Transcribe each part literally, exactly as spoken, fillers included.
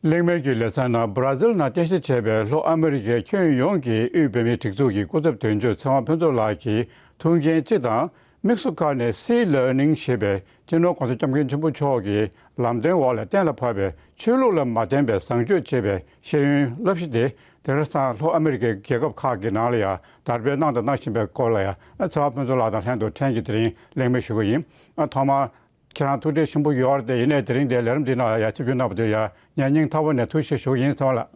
གླེང་མོལ་གྱི་ལེ་ཚན་ནང་། སྦྲ་ཟིལ་ནང་རྟེན་གཞི་བྱས་པའི་ལྷོ་ཨ་མི་རི་ཀའི་ཁྱོན་ཡོངས་ཀྱི་དབུས་བོད་མིའི་སྒྲིག་འཛུགས་ཀྱི་སྐུ་ཚབ་དོན་གཅོད་ཚེ་དབང་ཕུན་ཚོགས་ལགས་ཀྱིས་ཐུགས་འགན་སྤྱི་དང་དམིགས་སུ་བཀར་ནས་སི་ལར་ནིང་ཞེས་པའི་སྤྱི་ནོར་༸གོང་ས་༸སྐྱབས་མགོན་ཆེན་པོ་མཆོག་གི་ལམ་སྟོན་འོག་ལ་གཏན་ལ་ཕབ་པའི་ཆོས་ལུགས་ལ་མ་བརྟེན་པའི་བཟང་སྤྱོད་ཅེས་པའི་ཤེས་ཡོན་བསླབ་གཞི་དེ། དེང་སང་ལྷོ་ཨ་མི་རི་ཀའི་རྒྱལ་ཁབ་ཁག་གི་ནང་ལ་ཡང་དར་སྤེལ་གནང་དང་གནང་བཞིན་པའི་སྐོར་ལ་ཡང་ཚེ་དབང་ཕུན་ཚོགས་ལགས་དང་ལྷན་དུ་ཕྲན་གྱིས་དེ་རིང་གླེང་མོལ་ཞུ་གི་ཡིན། ཨ། ཐོག་མར་ཁྱེད་རང་ཐུགས་འདྲེས་ཆེན་པོ་ཡོད་རེད་དེ། ཡིན་ནའི་དེ་རིང་འདིར་ལས་རིམ་འདིའི་ནང་ལ་ཡང་ཆིབས་བསྒྱུར་གནང་བ་དེར་ཡང་ཡང་སྙིང་ཐག་པ་ནས་ཐུགས་རྗེ་ཆེ་ཞུ་གི་ཡིན། ཚེ་དབང་ལགས།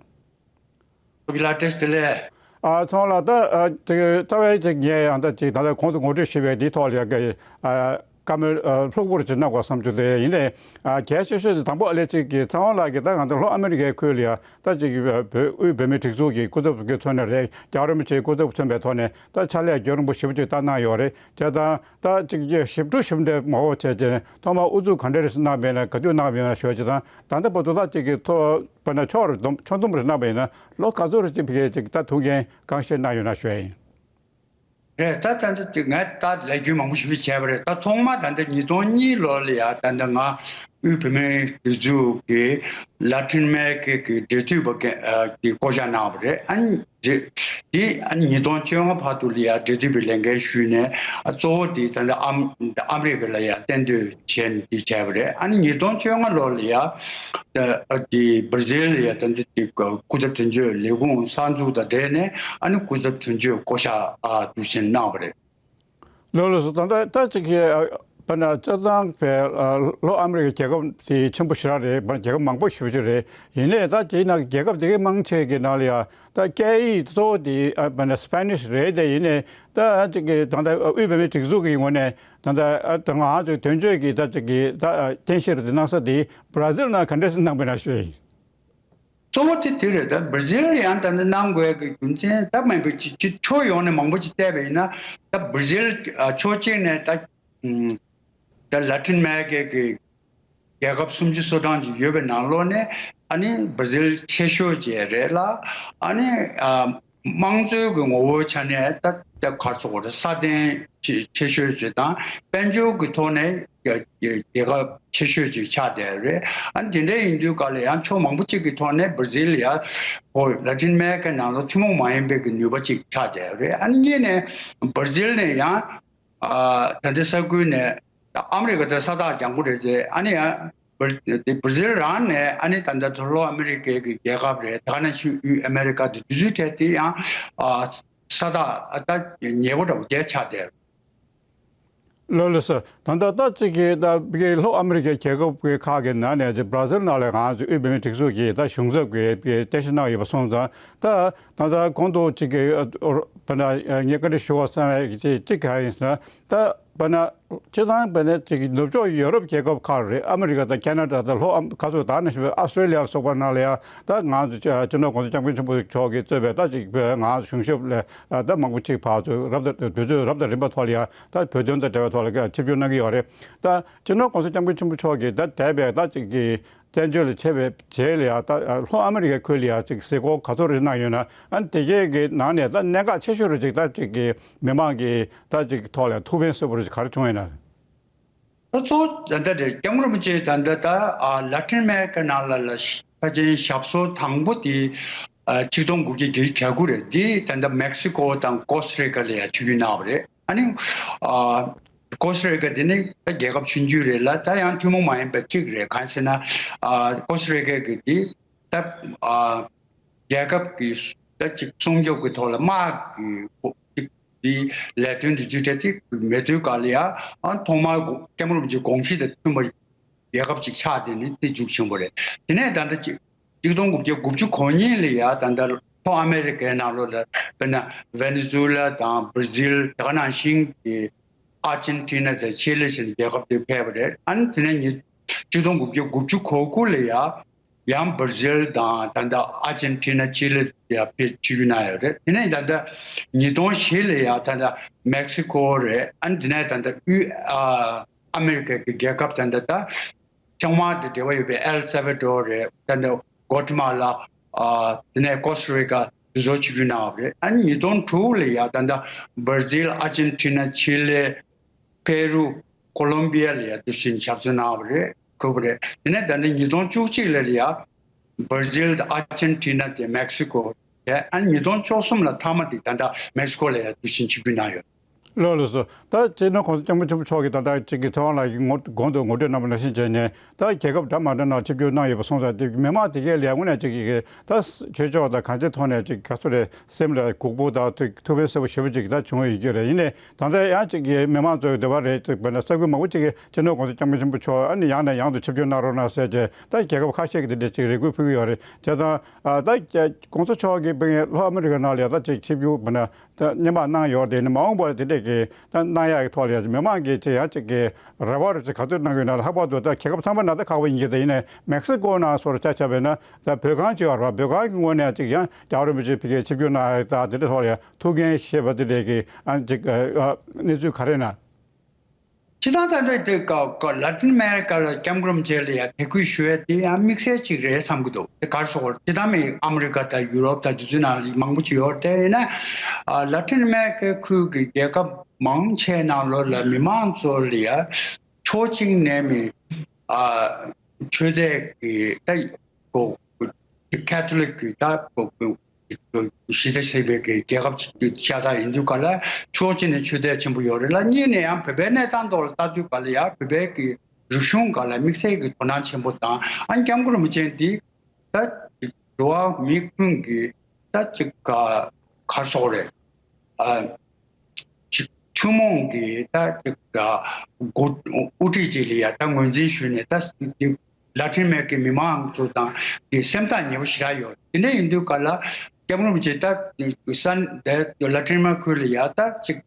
ཐུགས་རྗེ་ལགས། བཀྲ་ཤིས་བདེ་ལེགས། ཨ། ཚེ་དབང་ལགས། ད། ཨ། དེ་རྩ་བའི་ཅིག་ངས་ཡང་ད་ཅིག་ད་ལྟ་གོང་དུ་ངོ་སྤྲོད་ཞུས་པའི་འདིའི་ཐོག་ལ་ཡང་གི། ཨ། བཀའ་མོལ། ཨ། ལྷུག་པོར་ཅིག་གནང་དགོས་བསམ་རྒྱུ་དེ་ཡིན་ནའི། ཨ། གལ་ཆེ་ཤོས་དེ་དང་པོ་ཨ་ལས་ཅིག་གི་ཚེ་དབང་ལགས་ཀྱིས་ད་ང་ཚོ་ལྷོ་ཨ་མི་རི་ཀའི་ཁུལ་ལ་ཡང་ད་ཅིག་བོད་དབུས་བོད་མིའི་སྒྲིག་འཛུགས་ཀྱི་སྐུ་ཚབ་ཀྱི་ཐོག་ནས་རེད། རྒྱལ་བ་རིན་པོ་ཆེའི་སྐུ་ཚབ་མཚོན་པའི་ཐོག་ནས་ད་ཕྱག་ལས་རྒྱུན་རིང་པོ་ཞེ་པོ་ཅིག་ད་གནང་ཡོད་རེད། བྱས་ཙང་ད་ཅིག་ཞིབ་ཕྲ་ཞིབ་ཕྲ་མང་པོ་བྱས་རྗེས་ཐོག་མར་ཨུ་ཚུགས་ག་འདྲ་རེ་གནང་པ་ཡིན་ན། ག་དུས་གནང་པ་ཡིན་ན་ཞུ་བྱས་ཙང་། ད་ལྟ་བར་དུ་ད་ཅིག་གི་ཐོག་དཔེར་ན་ཕྱོགས་རེ་བསྡོམས། ཕྱོགས་བསྡོམས་རེ་གནང་པ་ཡིན་ན་ལོ་ག་ཚོད་རེ་ཅིག་ཕ་གིར་ཅིག་ད་ཐུགས་འགན་གང་བཞེས་གནང་ཡོད་ན་ཞུ་ཡ་ཡིན། རེད། ད་ད་ལྟ་ཅིག་ངས་ད་ལས་རྒྱུན་མང་པོ་ཞིག་བྱས་པ་རེད། ད་ཐོག་མ་ད་ལྟ་ཉིས་སྟོང་གཉིས་ལོ་ལ་ཡ་ད་ལྟ་ང་དབུས་བོད་མིའི་སྒྲིག་འཛུགས་ཀྱི་ལ་ཏིན་ཨ་མེ་རི་ཀའི་གི་འབྲེལ་མཐུད་པ་གི་ཨ་གི་བསྐོ་བཞག་གནང་བ་རེད། ཨ་ནི་འདི་ཨ་ནི་ཉིས་སྟོང་བཅོ་ལྔ་བར་དུ་ལ་ཡ་འབྲེལ་མཐུད་པའི་ལས་འགན་ཞུས་ནས། ཨ། གཙོ་བོ་དེ་ད་ལྟ་ཨམ་ཨ་མི་རི་ཀ་ལ་ཡ་གཏན་སྡོད་བྱས་ནས་དེ་བྱས་པ་རེད། ཨ་ནི་ཉིས་སྟོང་བཅོ་ལྔ་ལོ་ལ་ཡ་ཨ་དེ་སྦྲ་ཟིལ་ལ་ཡ་ད་ལྟ་དེ་སྐུ་ཚབ་དོན་གཅོད་ལས་ཁུངས་གསར་འཛུགས་དང་འབྲེལ་ནས། ཨ་ནི་སྐུ་ཚབ་དོན་གཅོད་བསྐོ་བཞག་ཨ་དུ་ཕྱིན་གནང་བ་རེད། ལགས་ལགས་སོ། ད་ལྟ་ད་ཅིག་གི། ཨ། དཔེར་ན་སྤྱིར་བཏང་བའི། ཨ། ལྷོ་ཨ་མི་རི་ཀའི་རྒྱལ་ཁབ་དེ་ཆེན་པོ་ཞེ་དྲག་རེད། རྒྱལ་ཁབ་མང་པོ་ཞེ་པོ་ཅིག་རེད། ཡིན་ནའི་ད་དེའི་ནང་གི་རྒྱལ་ཁབ་དེ་གའི་མང་ཆེ་གི་ནང་ལ་ཡ་ད་སྐད་ཡིག་གཙོ་བོ་དེ། ཨ། དཔེར་ན་སི་པེ་ནིཤ་རེད་དེ། ཡིན་ནའི་ད་ཅིག་གི་ད་ལྟ་དབུས་བོད་མིའི་སྒྲིག་འཛུགས་ཀྱི་ངོས་ནས་ད་ལྟ། ཨ། ད་ང་ཚོའི་དོན་གཅོད་ཀྱི་ད་ཅིག་གི་ད་རྟེན་གཞི་རེད་དེ་གནང་ས་དེ་སྦྲ་ཟིལ་ནང་ག་འདྲས་གནང་པ་ཡིན་ན་ཞུ་ཡ་ཡིན། གཙོ་བོ་དེ་དེ་རེད། ད་སྦྲ་ཟིལ་ཡང་ད་ནི་གནང་དགོས་ཀྱི་རྒྱུ་མཚན་ད་མིན་པའི་ཅི་ཅི་ཕྱོགས་ཡོངས་ནས་མང་པོ་ཅིག་བལྟས་པ་ཡིན་ན། ད་སྦྲ་ཟིལ་ཨ་ཕྱོགས་གཅིག་ནས་ད་ཨུམ་ད་ལ་ཏིན་ཨ་མེ་རི་ཀའི་གི་རྒྱལ་ཁབ་སུམ་ཅུ་སོ་གྲངས་ཅིག་ཡོད་པའི་ནང་ལོགས་ནས། ཨ་ནི་སྦྲ་ཟིལ་ཆེ་ཤོས་ཅིག་རེད་ལ། ཨ་ནི་ཨ་དམངས་གཙོའི་གི་ངོ་བོའི་ཆ་ནས་ད་ད་ག་རེ་ཟེར་དགོས་རེད། སྲ་བརྟན་ཆེ་ཆེ་ཤོས་ཅིག་དང་། དཔལ་འབྱོར་གྱི་ཐོག་ནས་རྒྱལ་རྒྱལ་ཁབ་ཆེ་ཤོས་ཅིག་ཆགས་བསྡད་རེད། ཨ་ནི་དེ་འདྲ་ཡིན་དུས་ག་ལ་ཡང་ཕྱོགས་མང་པོ་ཅིག་གི་ཐོག་ནས་སྦྲ་ཟིལ་ཡ་ཁོ་ལ་ཏིན་ཨ་མེ་རི་ཀའི་ནང་ལ་ཐུན་མོང་མ་ཡིན་པའི་གི་ནུས་པ་ཅིག་ཆགས་བསྡད་རེད། ཨ་ནི་གཉིས་ནས་སྦྲ་ཟིལ་ནས་ཡང་ཨ་ད་ལྟའི་ས་ཁུལ་ནས་ཨ་མི་རི་ཀ་དེ་ས་ཐག་རྒྱང་པོ་རེད་ཟེར། ཨ་ནི་ཡང་སྦྲ་དེ་སྦྲ་ཟིལ་རང་ནས་ཨ་ནི་ད་ལྟ་ལྷོ་ཨ་མི་རི་ཀའི་གི་རྒྱལ་ཁབ་རེད། ད་ག་ནང་བཞིན་དབུས་ཨ་མེ་རི་ཀ་དེ་དུས་ཚོད་འཕྲད་དེ་ཡང་ཨ་ས་ཐག་ཨ་ད་ཉེ་པོ་འདྲ་བོ་བརྒྱད་ཆགས་བསྡད། ལགས་ལགས་སོ། ད་ལྟ་ད་ཅིག་གི་ད་ཕ་གི་ལྷོ་ཨ་མི་རི་ཀའི་རྒྱལ་ཁབ་ཀྱི་ཁག་གི་ནང་ནས་ཅིག་སྦྲ་ཟིལ་ནང་ལ་ང་ཚོ་དབུས་བོད་མིའི་སྒྲིག་འཛུགས་ཀྱི་ད་གཞུང་ཚབ་ཀྱི་ཕ་གི་རྟེན་གཞི་གནང་ཡོད་པ་སོང་ཙང་། ད་ད་ལྟ་གོང་དུ་ཅིག་གི་ཨ་དཔེར་ན་ངས་བཀའ་འདྲི་ཞུ་བ་བསམ་པའི་ཅིག་ཅིག་ག་རེ་ཡིན་ཟེར་ན། ད་དཔེར་ན་སྤྱིར་བཏང་དཔེར་ན་ཅིག་ནུབ་ཕྱོགས་ཡོ་རོབ་རྒྱལ་ཁབ་ཁག་རེད། ཨ་མི་རི་ཀ་དང་ཁེ་ན་ཌ་དང་ལྷོ་ཨམ་ག་ཚོད་ད་ནང་བཞིན་པའི་ཨ་སི་ཊྲེ་ལི་ཡ་ལ་སོགས་པ་ནང་ལ་ཡང་ད་ང་ཚོ་སྤྱི་ནོར་༸གོང་ས་༸སྐྱབས་མགོན་ཆེན་པོ་མཆོག་གིས་གཙོས་པའི་ད་ཅིག་ང་ཚོ་གཞུང་ཞབས་ལ་ད་མང་པོ་ཅིག་ཕར་ཚུར་རབ་དང་དུས་ཚོད་རབ་དང་རིམ་པ་ཐོག་ལ་ཡང་ད་བོད་དོན་དང་འབྲེལ་བའི་ཐོག་ལ་ཆིབས་བསྒྱུར་གནང་གི་ཡོད་རེད། ད་སྤྱི་ནོར་༸གོང་ས་༸སྐྱབས་མགོན་ཆེན་པོ་མཆོག་གིས་ད་འདས་པའི་ད་ཅིག་གི་བཙན་བྱོལ་ལ་ཕྱིན་པའི་རྗེས་ལ་ཡང་ད་ལྷོ་ཨ་མི་རི་ཀའི་ཁུལ་ལ་ཡང་ཅིག་གཟིགས་སྐོར་ག་ཚོད་རེ་གནང་ཡོད་ན། ཨ་ནི་དེ་གའི་གི་ནང་ནས་ད་གནད་འགག་ཆེ་ཤོས་རེ་ཅིག་ད་ཅིག་གི་མི་མང་གི་ད་ཅིག་ཐོག་ལ་ཐུགས་ཕན་གསོས་པ་རེ་ཅིག་ག་རེ་བྱུང་ཡོད་ན། ད་གཙོ་བོ་ད་ལྟ་རེད། སྐྱབས་མགོན་རིན་པོ་ཆེ་ད་ལྟ་ད་ཨ་ལ་ཏིན་ཨ་མེ་རི་ཀ་ནང་ལ་ལ་ཕལ་ཆེར་ཞབས་སོར་དང་པོ་དེ་ཨ་ཆིག་སྟོང་དགུ་བརྒྱ་བརྒྱད་ཅུ་གྱ་དགུ་རེད། དེ་ད་ལྟ་མེག་སི་ཀོ་དང་ཀོ་སྟ་རི་ཀ་ལ་ཡང་ཆིབས་བསྒྱུར་གནང་བ་རེད། ཨ་ནི་ཨ་ཀོ་སྟ་རི་ཀ་དེ་ནི་ད་རྒྱལ་ཁབ་ཆུང་ཆུང་རེད་ལ། ད་ཡང་ཐུན་མོང་མ་ཡིན་པ་གཅིག་རེད། གང་ཟེར་ན་ཨ་ཀོ་སྟ་རི་ཀ་གི་དེ་ད་ཨ་རྒྱལ་ཁབ་ཀྱི་ད་ཅིག་སྲུང་སྐྱོབ་ཀྱི་ཐོག་ལ་དམག་གི་ཅིག་དེའི་ལས་དོན་དེ་ཚོའི་གྲས་དེ་མེད་དུས་ག་ལ་ཡ་ཨ་ཐོག་མར་སྐྱབས་མགོན་རིན་པོ་ཆེའི་དགོངས་གཞི་དང་མཐུན་པ་རྒྱལ་ཁབ་ཅིག་ཆགས་བསྡད་ནས་དེ་མཇུག་ཕྱིན་པ་རེད། དེ་ནས་ད་ལྟ་ཅིག་ཆིག་སྟོང་དགུ་བརྒྱ་དགུ་བཅུ་གོ་གཉིས་ལ་ཡ་ད་ལྟ་ལྷོ་ཨ་མེ་རི་ཀའི་ནང་ལོགས་ལ་དཔེར་ན་ཝེ་ནེ་ཛུ་ལ་དང་སྦྲ་ཟིལ། དེ་ག་ནང་བཞིན་གྱི་ཨར་ཇེན་ཊི་ན་དང་ཆི་ལི་བཞིན་རྒྱལ་ཁབ་དེ་ཕེབས་པ་རེད། ཨ་ནི་དེ་ནས་ཉིས་ཆིག་སྟོང་དགུ་བརྒྱ་དགུ་བཅུ་གོ་དགུ་ལ་ཡ་ཡང་སྦྲ་ཟིལ་དང་ད་ལྟ་ཨར་ཇེན་ཊི་ན་ཆི་ལི་ཡ་ཕེབས་ཆིབས་བསྒྱུར་གནང་ཡོད་རེད། དེ་ནས་ད་ལྟ་ཉིས་སྟོང་བཞི་ལ་ཡ་ད་ལྟ་མེག་སི་ཀོ་རེད། ཨ་ནི་དེ་ནས་ད་ལྟ་དབུས་ཨ་ཨ་མེ་རི་ཀ་གི་རྒྱལ་ཁབ་ད་ལྟ་ད་བྱང་མ་དང་འབྲེལ་བ་ཡོད་པའི་ཨེལ་སལ་ཝ་ཌོར་རེད། ད་ལྟ་གོ་ཏི་མ་ལ། ཨ་དེ་ནས་ཀོ་སྟ་རི་ཀ་དེ་ཚོ་ཆིབས་བསྒྱུར་གནང་བ་རེད། ཨ་ནི་ཉིས་སྟོང་དྲུག་ལ་ཡ་ད་ལྟ་སྦྲ་ཟིལ། ཨར་ཇེན་ཊི་ན། ཆི་ལི། པེ་རུ། ཀོ་ལོམ་བི་ཡ་ལ་ཡ་དེ་བཞིན་ཞབས་སོར་གནང་བ་རེད། གོ་བ་རེད། དེ་ནས་ད་ལྟ་ཉིས་སྟོང་བཅུ་གཅིག་ལ་ཡ་ བྷར་ཛིལ་དང་ཨར་ཇེན་ཊི་ན་དེ་མེག་སི་ཀོ་དེ་ཨ་ཉིས་སྟོང་བཅུ་གསུམ་ལ་མཐའ་མ་དེ་ད་ལྟ་མེག་སི་ཀོ་ལ་ཡང་དུས་ཆེན་ཆིབས་བསྒྱུར་གནང་ཡོད། ལགས་ལགས་སོ། ད་སྤྱི་ནོར་༸གོང་ས་༸སྐྱབས་མགོན་ཆེན་པོ་མཆོག་གིས་ད་ལྟ་ཅིག་གི་ཚེ་དབང་ལགས་ཀྱིས་ངོ་གོང་དུ་ངོ་སྤྲོད་གནང་བ་ནང་བཞིན་བྱས་ནས་ད་རྒྱལ་ཁབ་འདྲ་མ་འདྲ་ནང་ཆིབས་བསྒྱུར་གནང་ཡོད་པ་སོང་ཙང་དེ་མི་མང་དེ་གའི་ལས་དངོས་གནས་ཅིག་གི་ད་ཆོས་ཕྱོགས་དང་གང་ཅིའི་ཐོག་ནས་ཅིག་ག་ཚོད་རེད་སེམས་ལ་འགུག་པོ་དང་ཐུགས་ཐུགས་ཕན་གསོས་པ་ཞེ་པོ་ཅིག་ད་བྱུང་ཡོད་ཀྱི་རེད། ཡིན་ནའི་ད་ལྟ་ཡང་ཅིག་གི་མི་མང་ཚོའི་འདོད་པ་རེད་ཅིག་བྱས་ན་ས་ཁུལ་མང་པོ་ཅིག་གི་སྤྱི་ནོར་༸གོང་ས་༸སྐྱབས་མགོན་ཆེན་པོ་མཆོག་ཨ་ནི་ཡང་ནས་ཡང་དུ་ཆིབས་བསྒྱུར་གནང་རོགས་གནང་ཟེར་བྱས་ད་རྒྱལ་ཁབ་ཁ་ཤས་ཀྱིས་དེ་འདྲ་ཅིག་རེ་སྐུལ་ཕུལ་གྱི་ཡོད་རེད། བྱས་ཙང་ད་༸གོང་ས་མཆོག་གིས་ལྷོ་ཨ་མི་རི་ཀ་ནང་ལ་ཡང་ད་ཅིག་ཆིབས་བསྒྱུར་བྱས་ན། ད་སྔོན་མ་གནང་ཡོད་དེ་ནི་མ་འོངས་པར་དེ་འདྲས་ཀྱི་ད་གནང་ཡག་གི་ཐོག་ལ་ཡང་མི་མང་གིས་ཅིག་ཡང་ཅིག་གི་རེ་བ་རུ་ཅིག་ག་ཚོད་གནང་གི་ཡོད་ན་ལྷག་པར་དུ་ད་རྒྱལ་ཁབ་ཚང་མ་ནང་ད་ཁག་པོ་ཡིན་གྱི། ད་ཡིན་ནའི་མེག་སི་ཀོ་ནང་སོགས་ཆ་བཞག་པ་ཡིན་ན་ད་བོད་ཁང་ཅིག་ཡོད་རེད་བ། བོད་ཁང་གི་ངོས་ནས་ཅིག་ཡང་རྒྱལ་བ་རིན་པོ་ཆེ་ཕ་གིར་ཆིབས་བསྒྱུར་གནང་ཡག་ད་དེ་འདྲ་ཐོག་ལ་ཡང་ཐུགས་འགན་བཞེས་པ་དེ་འདྲས་ཀྱི་ཨ་ཅིག་གནས་ཚུལ་ག་རེ་ན། སྤྱིར་བཏང་ད་ལྟ་དེ་ཀ་ཀ་ལ་ཏིན་ཨ་མེ་རི་ཀ་ལ་སྐྱབས་མགོན་རིན་པོ་ཆེ་ལ་ཡང་དད་གུས་ཞུ་ཡ་དེ་ཡང་དམིགས་བསལ་ཅིག་རེད་བསམ་གྱི་འདུག་དེ་ག་རེ་ཟེར་དགོས་རེད། སྤྱིར་བཏང་མི་ཨ་མི་རི་ཀ་དང་ཡུ་རོབ་དང་དེ་ཚོའི་ནང་ལ་མང་པོ་ཅིག་ཡོད་རེད། དེ་ཡིན་ན་ཨ་ལ་ཏིན་ཨ་མེ་རི་ཀའི་ཁུལ་གྱི་རྒྱལ་ཁབ་མང་ཆེ་ནང་ལོགས་ལ་མི་མང་ཚོ་ལ་ཡང་ཕྱོགས་གཅིག་ནས་མི་ཨ་ཆོས་དད་ཀྱི་ད་ཀོ་ཀེ་ཐོ་ལིག་གི་ད་ཀོ་ཀོ་གཞི་རྩ་ཆེ་བའི་གི་རྒྱལ་ཁབ་ཅིག་ཤ་སྟག་ཡིན་དུས་ག་ལ་ཕྱོགས་གཅིག་ནས་ཆོས་དད་ཆེན་པོ་ཡོད་རེད་ལ། གཉིས་ནས་ཡང་བོད་པའི་གནས་སྟངས་ཐོག་ལ་ལྟ་དུས་ག་ལ་ཡང་བོད་པའི་གི་རིག་གཞུང་ག་ལ་དམིགས་བསལ་གྱི་དོ་སྣང་ཆེན་པོ་དང་ཨ་ནི་སྐྱབས་མགོན་རིན་པོ་ཆེ་འདི་ད་འགྲོ་བ་མི་ཀུན་གྱི་ད་ཅིག་ག་ག་རེ་ཟེར་དགོས་རེད། ཨ་ཅིག་ཐུན་མོང་གི་ད་ཅིག་ག་འགོ་དབུ་ཁྲིད་ཅིག་ལ་ཡ་ད་ངོས་འཛིན་ཞུས་ནས་ད་ལ་ཏིན་ཨ་མེ་རི་ཀའི་མི་མང་ཚོ་དང་གི་སེམས་ཐག་ཉེ་པོ་ཞེ་དྲག་ཡོད། དེ་འདྲ་ཡིན་དུས་ག་ལ་སྐྱབས་མགོན་རིན་པོ་ཆེ་ད་ས་དེ་ལ་ཏིན་ཨ་མེ་རི་ཀ་ཁུལ་ལ་ཡ་ད་ཅིག་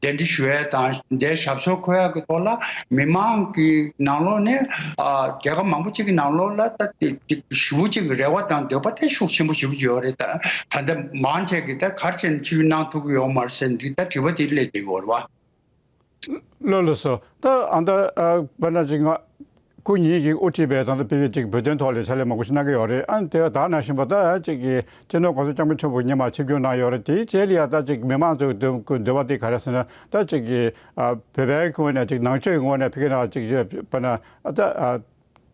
གདན་འདྲེན་ཞུ་ཡ་དང་དེར་ཞབས་སོར་འཁོད་ཡ་གི་ཐོག་ལ་མི་མང་གི་ནང་ལོགས་ནས་ཨ་རྒྱལ་ཁབ་མང་པོ་ཅིག་གི་ནང་ལོགས་ལ་ད་དེ་ཅིག་ཞེ་པོ་ཅིག་གི་རེ་བ་དང་འདོད་པ་དེ་ཤུགས་ཆེན་པོ་ཞེ་པོ་ཅིག་ཡོད་རེད། ད་ད་ལྟ་མང་ཆེ་གི་ད་ག་རེ་བྱས་ནས་ཆིབས་བསྒྱུར་གནང་ཐུབ་ཀྱི་ཡོད་མ་རེད་ཟེར་འདི་ད་དྲི་བ་དེ་སླེབས་བསྡད་ཡོད་རེད་བ། ལགས་ལགས་སོ། ད་ཨ་ད་ཨ་དཔེར་ན་ཅིག་ང་སྐུ་ཉིད་ཀྱིས་དབུ་ཁྲིད་པའི་ད་ལྟ་ཕ་གི་ཅིག་བོད་དོན་ཐོག་ལ་ཕྱག་ལས་མང་པོ་ཞིག་གནང་གི་ཡོད་རེད། ཨ་ནི་དེ་ད་ནང་བཞིན་པ་ད་ཅིག་གི་སྤྱི་ནོར་༸གོང་ས་༸སྐྱབས་མགོན་ཆེན་པོ་སྔོན་མ་ཆིབས་བསྒྱུར་གནང་ཡོད་རེད། དེའི་རྗེས་ལ་ཡ་ད་ཅིག་མི་མང་ཚོའི་འདོད་འདོད་པ་དེ་ག་རེ་ཟེར་ན་ད་ཅིག་གི་ཨ་བོད་པའི་ངོས་ནས་ཅིག་ནང་ཆོས་ཀྱི་ངོས་ནས་ཕ་གི་ནང་ཅིག་དཔེར་ན་ཨ་ད་ཨ།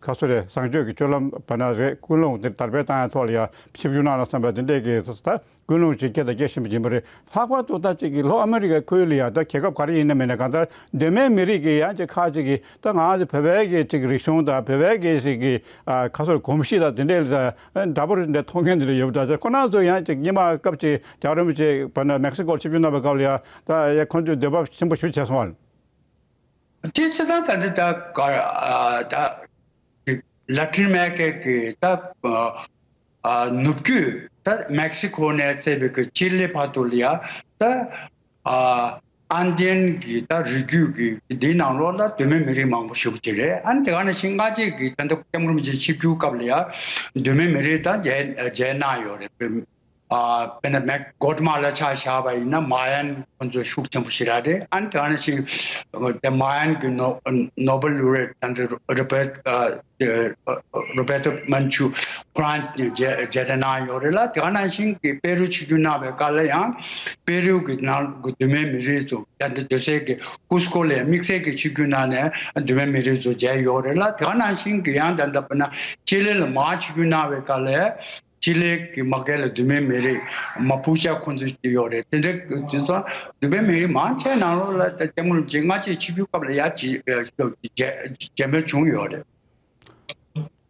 ཁ་སོ་རེ་བཟང་སྤྱོད་ཀྱི་སྤྱོད་ལམ་བ་ན་རེ་ཀུན་སློང་དེ་དར་སྤེལ་བཏང་ཡ་ཐོག་ལ་ཡ་ཆིབས་བསྒྱུར་གནང་ལ་བསམ་པ་དེ་འདྲས་ཀྱི་ད་ཀུན་སློང་ཅིག་སྐྱེ་དང་སྐྱེ་བཞིན་པ་ཡིན་པ་རེད། ལྷག་པར་དུ་ད་ཅིག་གི་ལྷོ་ཨ་མི་རི་ཀའི་ཁུལ་ལ་ཡ་ད་རྒྱལ་ཁབ་ག་རེ་ཡིན་ན་མིན་ན་གང་ལྟར་གདོད་མའི་མི་རིགས་ཀྱི་ཡང་ཅིག་ཁག་ཅིག་གིས་ད་ང་ཚོ་བོད་པའི་གི་ཅིག་རིག་གཞུང་དང་བོད་པའི་གི་ཞིག་གི་ཁ་སོར་གོམས་གཤིས་དང་དེ་འདྲས་ལ་འདྲ་པོ་རེ་འདྲ་མཐོང་མཁན་དེ་འདྲ་ཡོད་པ་འདྲ། ཁོ་རང་ཚོ་ཡང་ཅིག་སྔོན་མ་སྐབས་ཅིག་རྒྱལ་བ་རིན་པོ་ཆེ་བ་ན་མེག་སི་ཀོར་ཆིབས་བསྒྱུར་གནང་བའི་སྐབས་ལ་ཡ་ད་ཡ་ཁོང་ཚོས་འདོད་པ་ཆེན་པོ་ཞིག་བྱས་སོང་བ། དེ་སྤྱིར་བཏང་ད་ལྟ་ད་ག་ཨ་ད་ལ་ཏིན་ཨ་མེ་རི་ཀའི་གི་ད་ཨ་ནུབ་རྒྱུད་ད་མེག་སི་ཀོ་ནས་བཙལ་བའི་གི་ཅི་ལི་བར་དུ་ལ་ཡ་ད་ཨ་ཨན་ཏིན་གི་ད་རི་རྒྱུད་ཀྱི་འདིའི་ནང་ལོགས་ལ་གདོད་མའི་མི་རིགས་མང་པོ་ཞེ་པོ་ཅིག་རེད། ཨ་ནི་དེ་ག་ནང་བཞིན་སྔ་རྗེས་ཀྱི་ད་ལྟ་སྐྱབས་མགོན་རིན་པོ་ཆེ་ཆིབས་བསྒྱུར་སྐབས་ལ་ཡ་གདོད་མའི་མི་རིགས་ད་མཇལ་མཇལ་གནང་ཡོད་རེད། ཨ་དཔེར་ན་མེག་གོ་ཏི་མ་ལ་ཆ་བཞག་པ་ཡིན་ན་མ་ཡན་ཁོ་ཚོ་ཤུགས་ཆེན་པོ་ཞེ་དྲག་རེད། ཨ་ནི་དེ་ག་ནང་བཞིན་དེ་མ་ཡན་གྱི་ནོ་ནོ་བེལ་ལོ་རེ་ཊི་ད་ལྟ་རོ་བེར་ཨ་རོ་བེར་ཏོ་མན་ཆུ་ཁོ་རང་མཇལ་མཇལ་འཕྲད་གནང་ཡོད་རེད་ལ། དེ་ག་ནང་བཞིན་གྱི་པེ་རུ་ཆིབས་བསྒྱུར་གནང་བའི་སྐབས་ལ་ཡང་པེ་རུ་གི་ནང་གི་གདོད་མའི་མི་རིགས་ཚོ་ད་ལྟ་སྡོད་སའི་གི་ཀུ་སི་ཀོ་ལ་ཡང་དམིགས་བསལ་གྱི་ཆིབས་བསྒྱུར་གནང་ནས་གདོད་མའི་མི་རིགས་ཚོ་མཇལ་ཡོད་རེད་ལ། དེ་ག་ནང་བཞིན་གྱི་ཡང་ད་ལྟ་དཔེར་ན་ཅི་ལི་ལ་མར་ཆིབས་བསྒྱུར་གནང་བའི་སྐབས་ལ། ཅི་ལི་གི་མ་གི་ལ་གདོད་མའི་མི་རིགས་མ་པུ་ཅ་ཁོ་ཚོ་ཡོད་རེད། དེ་འདྲ་དེ་ཚོ་གདོད་མའི་མི་རིགས་མང་ཆེ་ནང་ལོགས་ལ་ད་སྐྱབས་མགོན་རིན་པོ་ཆེ་སྔ་རྗེས་ཆིབས་བསྒྱུར་སྐབས་ལ་ཡ་ཅི་མཇལ་མོལ་བྱུང་ཡོད་རེད།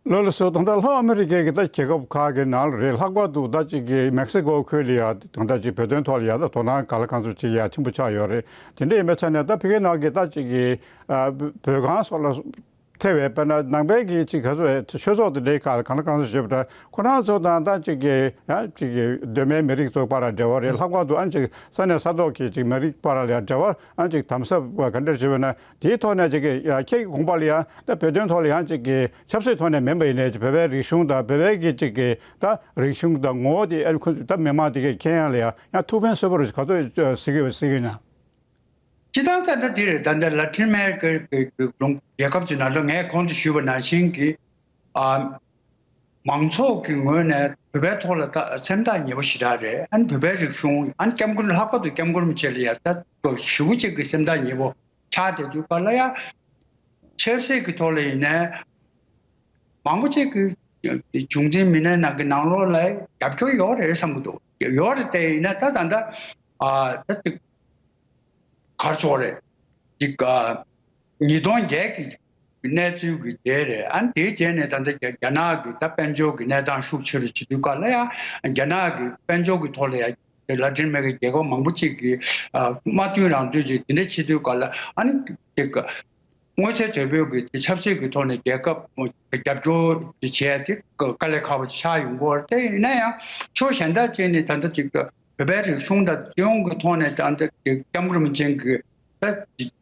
ལགས་ལགས་སོ། ད་ལྟ་ལྷོ་ཨ་མི་རི་ཀའི་གི་ད་རྒྱལ་ཁབ་ཁག་གི་ནང་ལ་རེད། ལྷག་པར་དུ་ད་ཅིག་གི་མེག་སི་ཀོ་ཁུལ་ལ་ཡ་ད་ལྟ་ཅིག་བོད་དོན་ཐོག་ལ་ཡ་ད་དོ་སྣང་ག་ལ་གང་འཚམ་ཅིག་ཡ་ཆེན་པོ་ཆགས་ཡོད་རེད། དེ་འདྲ་ཡིན་པའི་ཆ་ནས་ད་ཕ་གི་ནང་གི་ད་ཅིག་གི་ཨ་བོད་ཁང་སོགས་ལ་ཐེ་བའི་དཔེར་ན་ནང་པའི་གི་ཅིག་ག་ཚོད་ཆོས་ཚོགས་དེ་འདྲའི་ཁག་ལ་གང་ལ་གང་འཚམ་ཞུས་པ་འདྲ། ཁོ་རང་ཚོ་དང་ད་ཅིག་གི་ཡང་ཅིག་གི་གདོད་མའི་མི་རིགས་ཚོ་བར་ལ་འབྲེལ་བ་རེད། ལྷག་པར་དུ་ཨ་ནི་ཅིག་ས་གནས་ས་ཐོག་གི་ཅིག་མི་རིགས་བར་ལ་ཡང་འབྲེལ་བ་ཨ་ནི་ཅིག་དམ་ཟབ་པ་ག་འདྲ་ཞུས་པ་ན། དེའི་ཐོག་ནས་ཅིག་གི་ཡང་ཁྱེད་ཀྱི་དགོངས་པ་ལ་ཡང་ད་བོད་དོན་ཐོག་ལ་ཡང་ཅིག་གི་ཆབ་སྲིད་ཐོག་ནས་མིན་པ་ཡིན་ནའི་ཅིག་བོད་པའི་རིག་གཞུང་དང་བོད་པའི་གི་ཅིག་གི་ད་རིག་གཞུང་དང་ངོ་བོ་དེ་ཨ་ནི་ཁོ་ད་མི་མང་དེ་གའི་མཁྱེན་ཡ་ལ་ཡང་ཡང་ཐུགས་ཕན་གསོས་པ་རུ་ག་ཚོད་གཟིགས་ཡོད་གཟིགས་ཡོད་ན། སྤྱིར་བཏང་ད་ལྟ་འདི་རེད། ད་ལྟ་ལ་ཏིན་ཨ་མེ་རི་ཀའི་གི་གི་ལུང་རྒྱལ་ཁབ་ཅིག་ནང་ལ་ངས་གོང་དུ་ཞུས་པ་ནང་བཞིན་གྱི་ཨ་མང་ཚོགས་ཀྱི་ངོས་ནས་བོད་པའི་ཐོག་ལ་ད་སེམས་ཐག་ཉེ་པོ་ཞེ་དྲག་རེད། ཨ་ནི་བོད་པའི་རིག་གཞུང་ཨ་ནི་སྐྱབས་མགོན་ལྷག་པར་དུ་སྐྱབས་མགོན་རིན་པོ་ཆེ་ལ་ཡ་ད་ཞེ་པོ་ཅིག་གི་སེམས་ཐག་ཉེ་པོ་ཆགས་བསྡད་དུས་ག་ལ་ཡ་ཆབ་སྲིད་ཀྱི་ཐོག་ལ་ཡིན་ནའི་མང་པོ་ཅིག་གི་ འབྱུང་འཛིན་མི་སྣའི་ནང་གི་ནང་ལོགས་ལ་རྒྱབ་སྐྱོར་ཡོད་རེད་བསམ་གྱི་འདུག་ཡོད་རེད་དེ། ཡིན་ན་ད་ད་ལྟ་ཨ་ད་ཅིག་ག་རེ་ཟེར་དགོས་རེད། ཅིག་ཨ་ཉིས་སྟོང་བརྒྱད་ཀྱི་གནས་ཚུལ་གྱི་རྗེས་རེད། ཨ་ནི་དེའི་རྗེས་ནས་ད་ལྟ་རྒྱ་རྒྱ་ནག་གི་ད་དཔལ་འབྱོར་གྱི་གནས་སྟངས་ཤུགས་ཆེ་རུ་ཕྱིན་དུས་སྐབས་ལ་ཡང་རྒྱ་ནག་གི་དཔལ་འབྱོར་གྱི་ཐོག་ལ་ཡང་ལ་ཏིན་མེ་ཀའི་རྒྱལ་ཁབ་མང་པོ་ཅིག་གིས་ཨ་མ་མཐུན་རང་མཐུན་ཅིག་དེ་འདྲ་བྱེད་དུས་སྐབས་ལ། ཨ་ནི་ཅིག་དངོས་ཚན་དོད་པོའི་གི་ཆབ་སྲིད་ཀྱི་ཐོག་ནས་རྒྱལ་ཁབ་རྒྱབ་སྐྱོར་བྱེད་ཡ་དེ་དཀའ་ལས་ཁག་པོ་ཆགས་ཡོང་གི་ཡོད་རེད། དེ་ཡིན་ན་ཡང་ཕྱོགས་གཞན་དག་ཅིག་ནས་ད་ལྟ་ཅིག་བོད་པའི་རིག་གཞུང་དང་སྤྱི་ཡོངས་ཀྱི་ཐོག་ནས་ད་ལྟ་ཅིག་སྐྱབས་མགོན་རིན་པོ་ཆེ་གི་ད་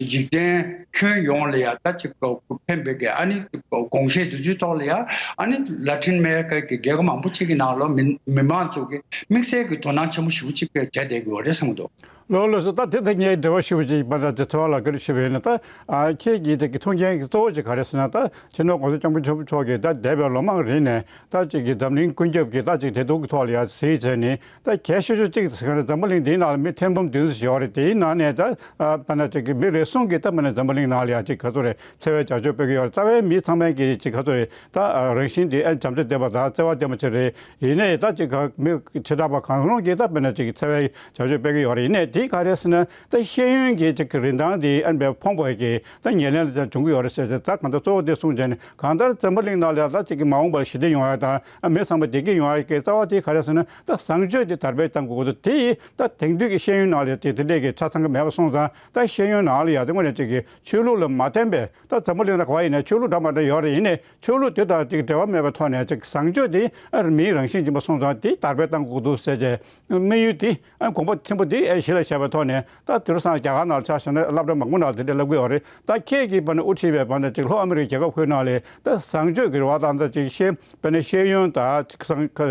འཇིག་རྟེན་ཁྱོན་ཡོངས་ལ་ཡ་ད་ཅིག་ཕན་པའི་གི་ཨ་ནི་དགོངས་བཞེས་དེ་ཚོའི་ཐོག་ལ་ཡ། ཨ་ནི་ལ་ཏིན་མེ་ཀ་གི་རྒྱལ་ཁབ་མང་པོ་ཅིག་གི་ནང་ལ་མི་མི་མང་ཚོ་གི་དམིགས་བསལ་གྱི་དོ་སྣང་ཆེན་པོ་ཞེ་པོ་ཅིག་བྱས་བསྡད་ཀྱི་ཡོད་རེད་བསམ་གྱི་འདུག་ལགས་ལགས་སོ། ད་དེ་ད་ངས་འབྲེལ་བ་ཞུ་བ་ཅིག་པ་འདྲ་དེ་ཚོ་ལ་བཀའ་འདྲི་ཞུས་པ་ཡིན་ན། ད་ཨ་ཁྱེད་ཀྱིས་དེ་གི་མཐོང་མཁན་གྱི་གཙོ་བོ་ཅིག་ག་རེ་ཟེར་ན། ད་སྤྱི་ནོར་གོང་ས་སྐྱབས་མགོན་ཆེན་པོ་མཆོག་གིས་ད་འདས་པའི་ལོ་མང་རིང་ནས་ད་ཅིག་གི་འཛམ་གླིང་ཀུན་ཁྱབ་ཀྱི་ད་ཅིག་བདེ་སྡུག་གི་ཐོག་ལ་ཡ་གཟིགས་བྱས་ནས། ད་གལ་ཆེ་ཤོས་གཅིག་ཟེར་ག་ན་འཛམ་བུ་གླིང་འདིའི་ནང་ལ་མི་ཐེར་འབུམ་བདུན་ཙམ་ཞིག་ཡོད་རེད། དེའི་ནང་ནས་ད་ཨ་པ་ན་ཅིག་གི་མི་རེ་ཟུང་གིས་ད་པ་ན་འཛམ་བུ་གླིང་ནང་ལ་ཡ་ཅིག་ག་ཚོད་རེད། འཚེ་བའི་བྱ་སྤྱོད་སྤེལ་གྱི་ཡོད་རེད། རྩ་བའི་མི་ཚང་མས་ཀྱི་ཅིག་ག་ཚོད་རེད། ད་ཨ་རང་བཞིན་འདི་ཨ་བྱམས་བརྩེ་ལྡན་པ་དང་བརྩེ་བ་ལྡན་པ་ཅིག་རེད། ཡིན་ནའི་ད་ཅིག་ག་མི་བྱེ་བྲག་པ་གང་རུང་གིས་ད་དཔེར་ན་ཅིག་འཚེ་བའི་བྱ་སྤྱོད་སྤེལ་གྱི་ཡོད་རེད། ཡིན་ནའི་དེ་ག་རེ་ཟེར་ན། ད་ཤེས་ཡོན་གྱི་ཅིག་གི་རིན་ཐང་དེ་ཨ་ནི་ཕོངས་པ་གི་ད་ཉེར་ལེན་ལ་འབྱུང་གི་ཡོད་རེད་ཟེར་ཏེ། ད་གང་ལྟར་གཙོ་བོ་དེ་གསུངས་བྱས་ནས། གང་ལྟར་འཛམ་བུ་གླིང་ནང་ལ་ད་ཅིག་གི་མ་འོངས་པར་ཞི་བདེ་ཡོང་ཡ་དང་ཨ་མི་ཚང་མ་བདེ་སྐྱིད་ཡོང་ཡ་གི་རྩ་བ་དེ་ག་རེ་ཟེར་ན། ད་བཟང་སྤྱོད་དེ་དར་སྤེལ་གཏང་དགོས་ཀྱི་འདུག་དེ་ཡིས་ད་དེང་དུས་ཀྱི་ཤེས་ཡོན་ནང་ལ་དེ་དེ་འདྲས་ཀྱི་ཆ་ཚང་གི་མེད་པ་སོང་ཙང་། ད་ཤེས་ཡོན་ནང་ལ་ཡ་དེ་དངོས་གནས་ཅིག་གི་ཆོས་ལུགས་ལ་མ་བརྟེན་པའི། ད་འཛམ་བུ་གླིང་ལ་ག་བ་ཡིན་ན་ཆོས་ལུགས་འདྲ་མ་འདྲ་ཡོད་རེད། ཡིན་ནའི་ཆོས་ལུགས་དེ་དང་དེ་འབྲེལ་བ་མེད་པའི་ཐོག་ནས་ཅིག་བཟང་སྤྱོད་དེ་ཨ་མིའི་རང་བཞིན་ཡིན་པ་སོང་ཙང་དེ་དར་སྤེལ་གཏང་དགོས་འདུག་ཟེར་བྱས། དམིགས་ཡུལ་དེ་ཨ་དགོངས་པ་ཆེན་པོ་དེ་ཨ་གཞི་ལ་བཞག་པའི་ཐོག་ནས། ད་དེང་སང་རྒྱ་གར་ནང་ལ་ཆ་བཞག་ན་སློབ་གྲྭ་མང་པོ་ནང་དེ་འདྲ་བསླབ་ཀྱི་ཡོད་རེད། ད་ཁྱེད་ཀྱིས་པ་ནི་དབུ་ཁྲིད་པའི་པ་ནི་ཅིག་ལྷོ་ཨ་མི་རི་ཀའི་རྒྱལ་ཁབ་ཁག་ནང་ལ་ད་བཟང་སྤྱོད་ཀྱི་རེ་བ་དང་། ད་ཅིག་ཤེས་པ་ནི་ཤེས་ཡོན་དང་ཅིག་བཟང་ཁ་